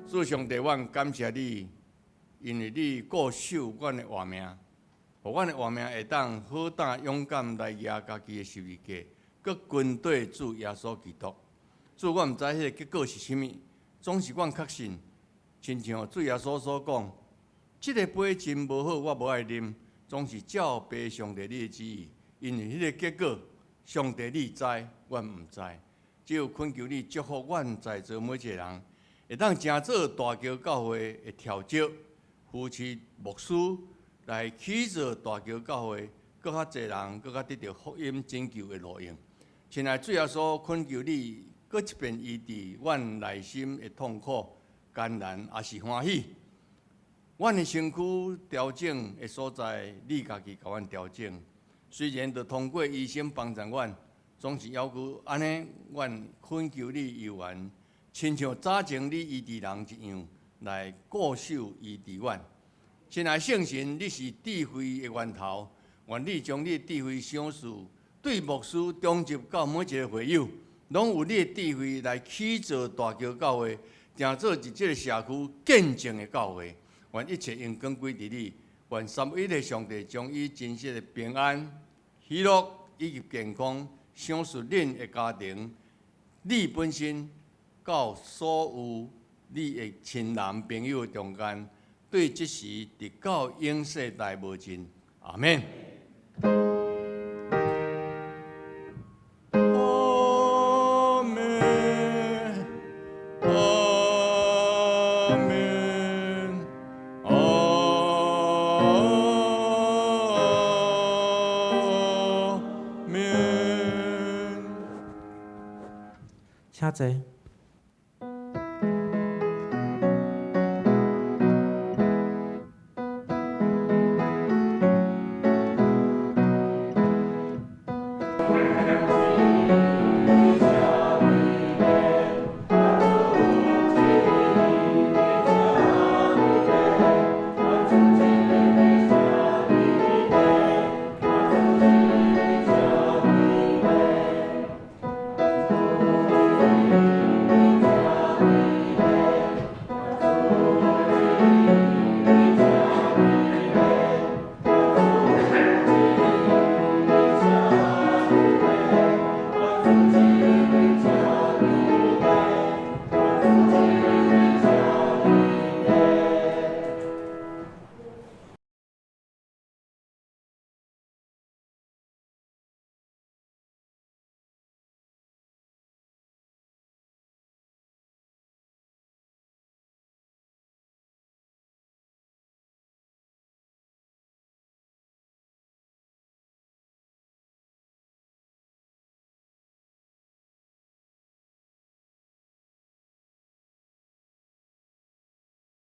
主上帝，阮感謝你，因為你顧守阮的活命，予阮的活命會當好膽勇敢來舉家己的十字架，閣跟綴主耶穌基督。主，我毋知彼个結果是啥物，總是阮確信，親像主耶穌所講，這个杯真無好，我無愛啉，總是照父上帝你的旨意，因為彼个結果，上帝你知，阮毋知。只有懇求你祝福阮在座每一个人，會當成做大橋教會的調節，扶持牧師來起造大橋教會，閣較濟人，閣較得著福音拯救的路用。親愛主耶穌，懇求你閣一遍醫治阮內心的痛苦、艱難，抑是歡喜。阮的身軀調整的所在，你家己共阮調整。雖然著通過醫生幫助阮，總是猶閣按呢，阮懇求你猶原，親像早前你醫治人一樣，來顧守醫治阮。親愛聖神，你是智慧的源頭，願你將你的智慧賞賜，對牧師、長執到每一个會友，攏有你的智慧來起造大橋教會，成做佇這个社區見證的教會。願一切榮光歸佇你，願三一的上帝將伊真實的平安、喜樂以及健康賞賜恁的家庭，你本身到所有你的親人朋友的中間，對這時直到永世代無盡。阿們。阿們，阿們，阿們。請坐。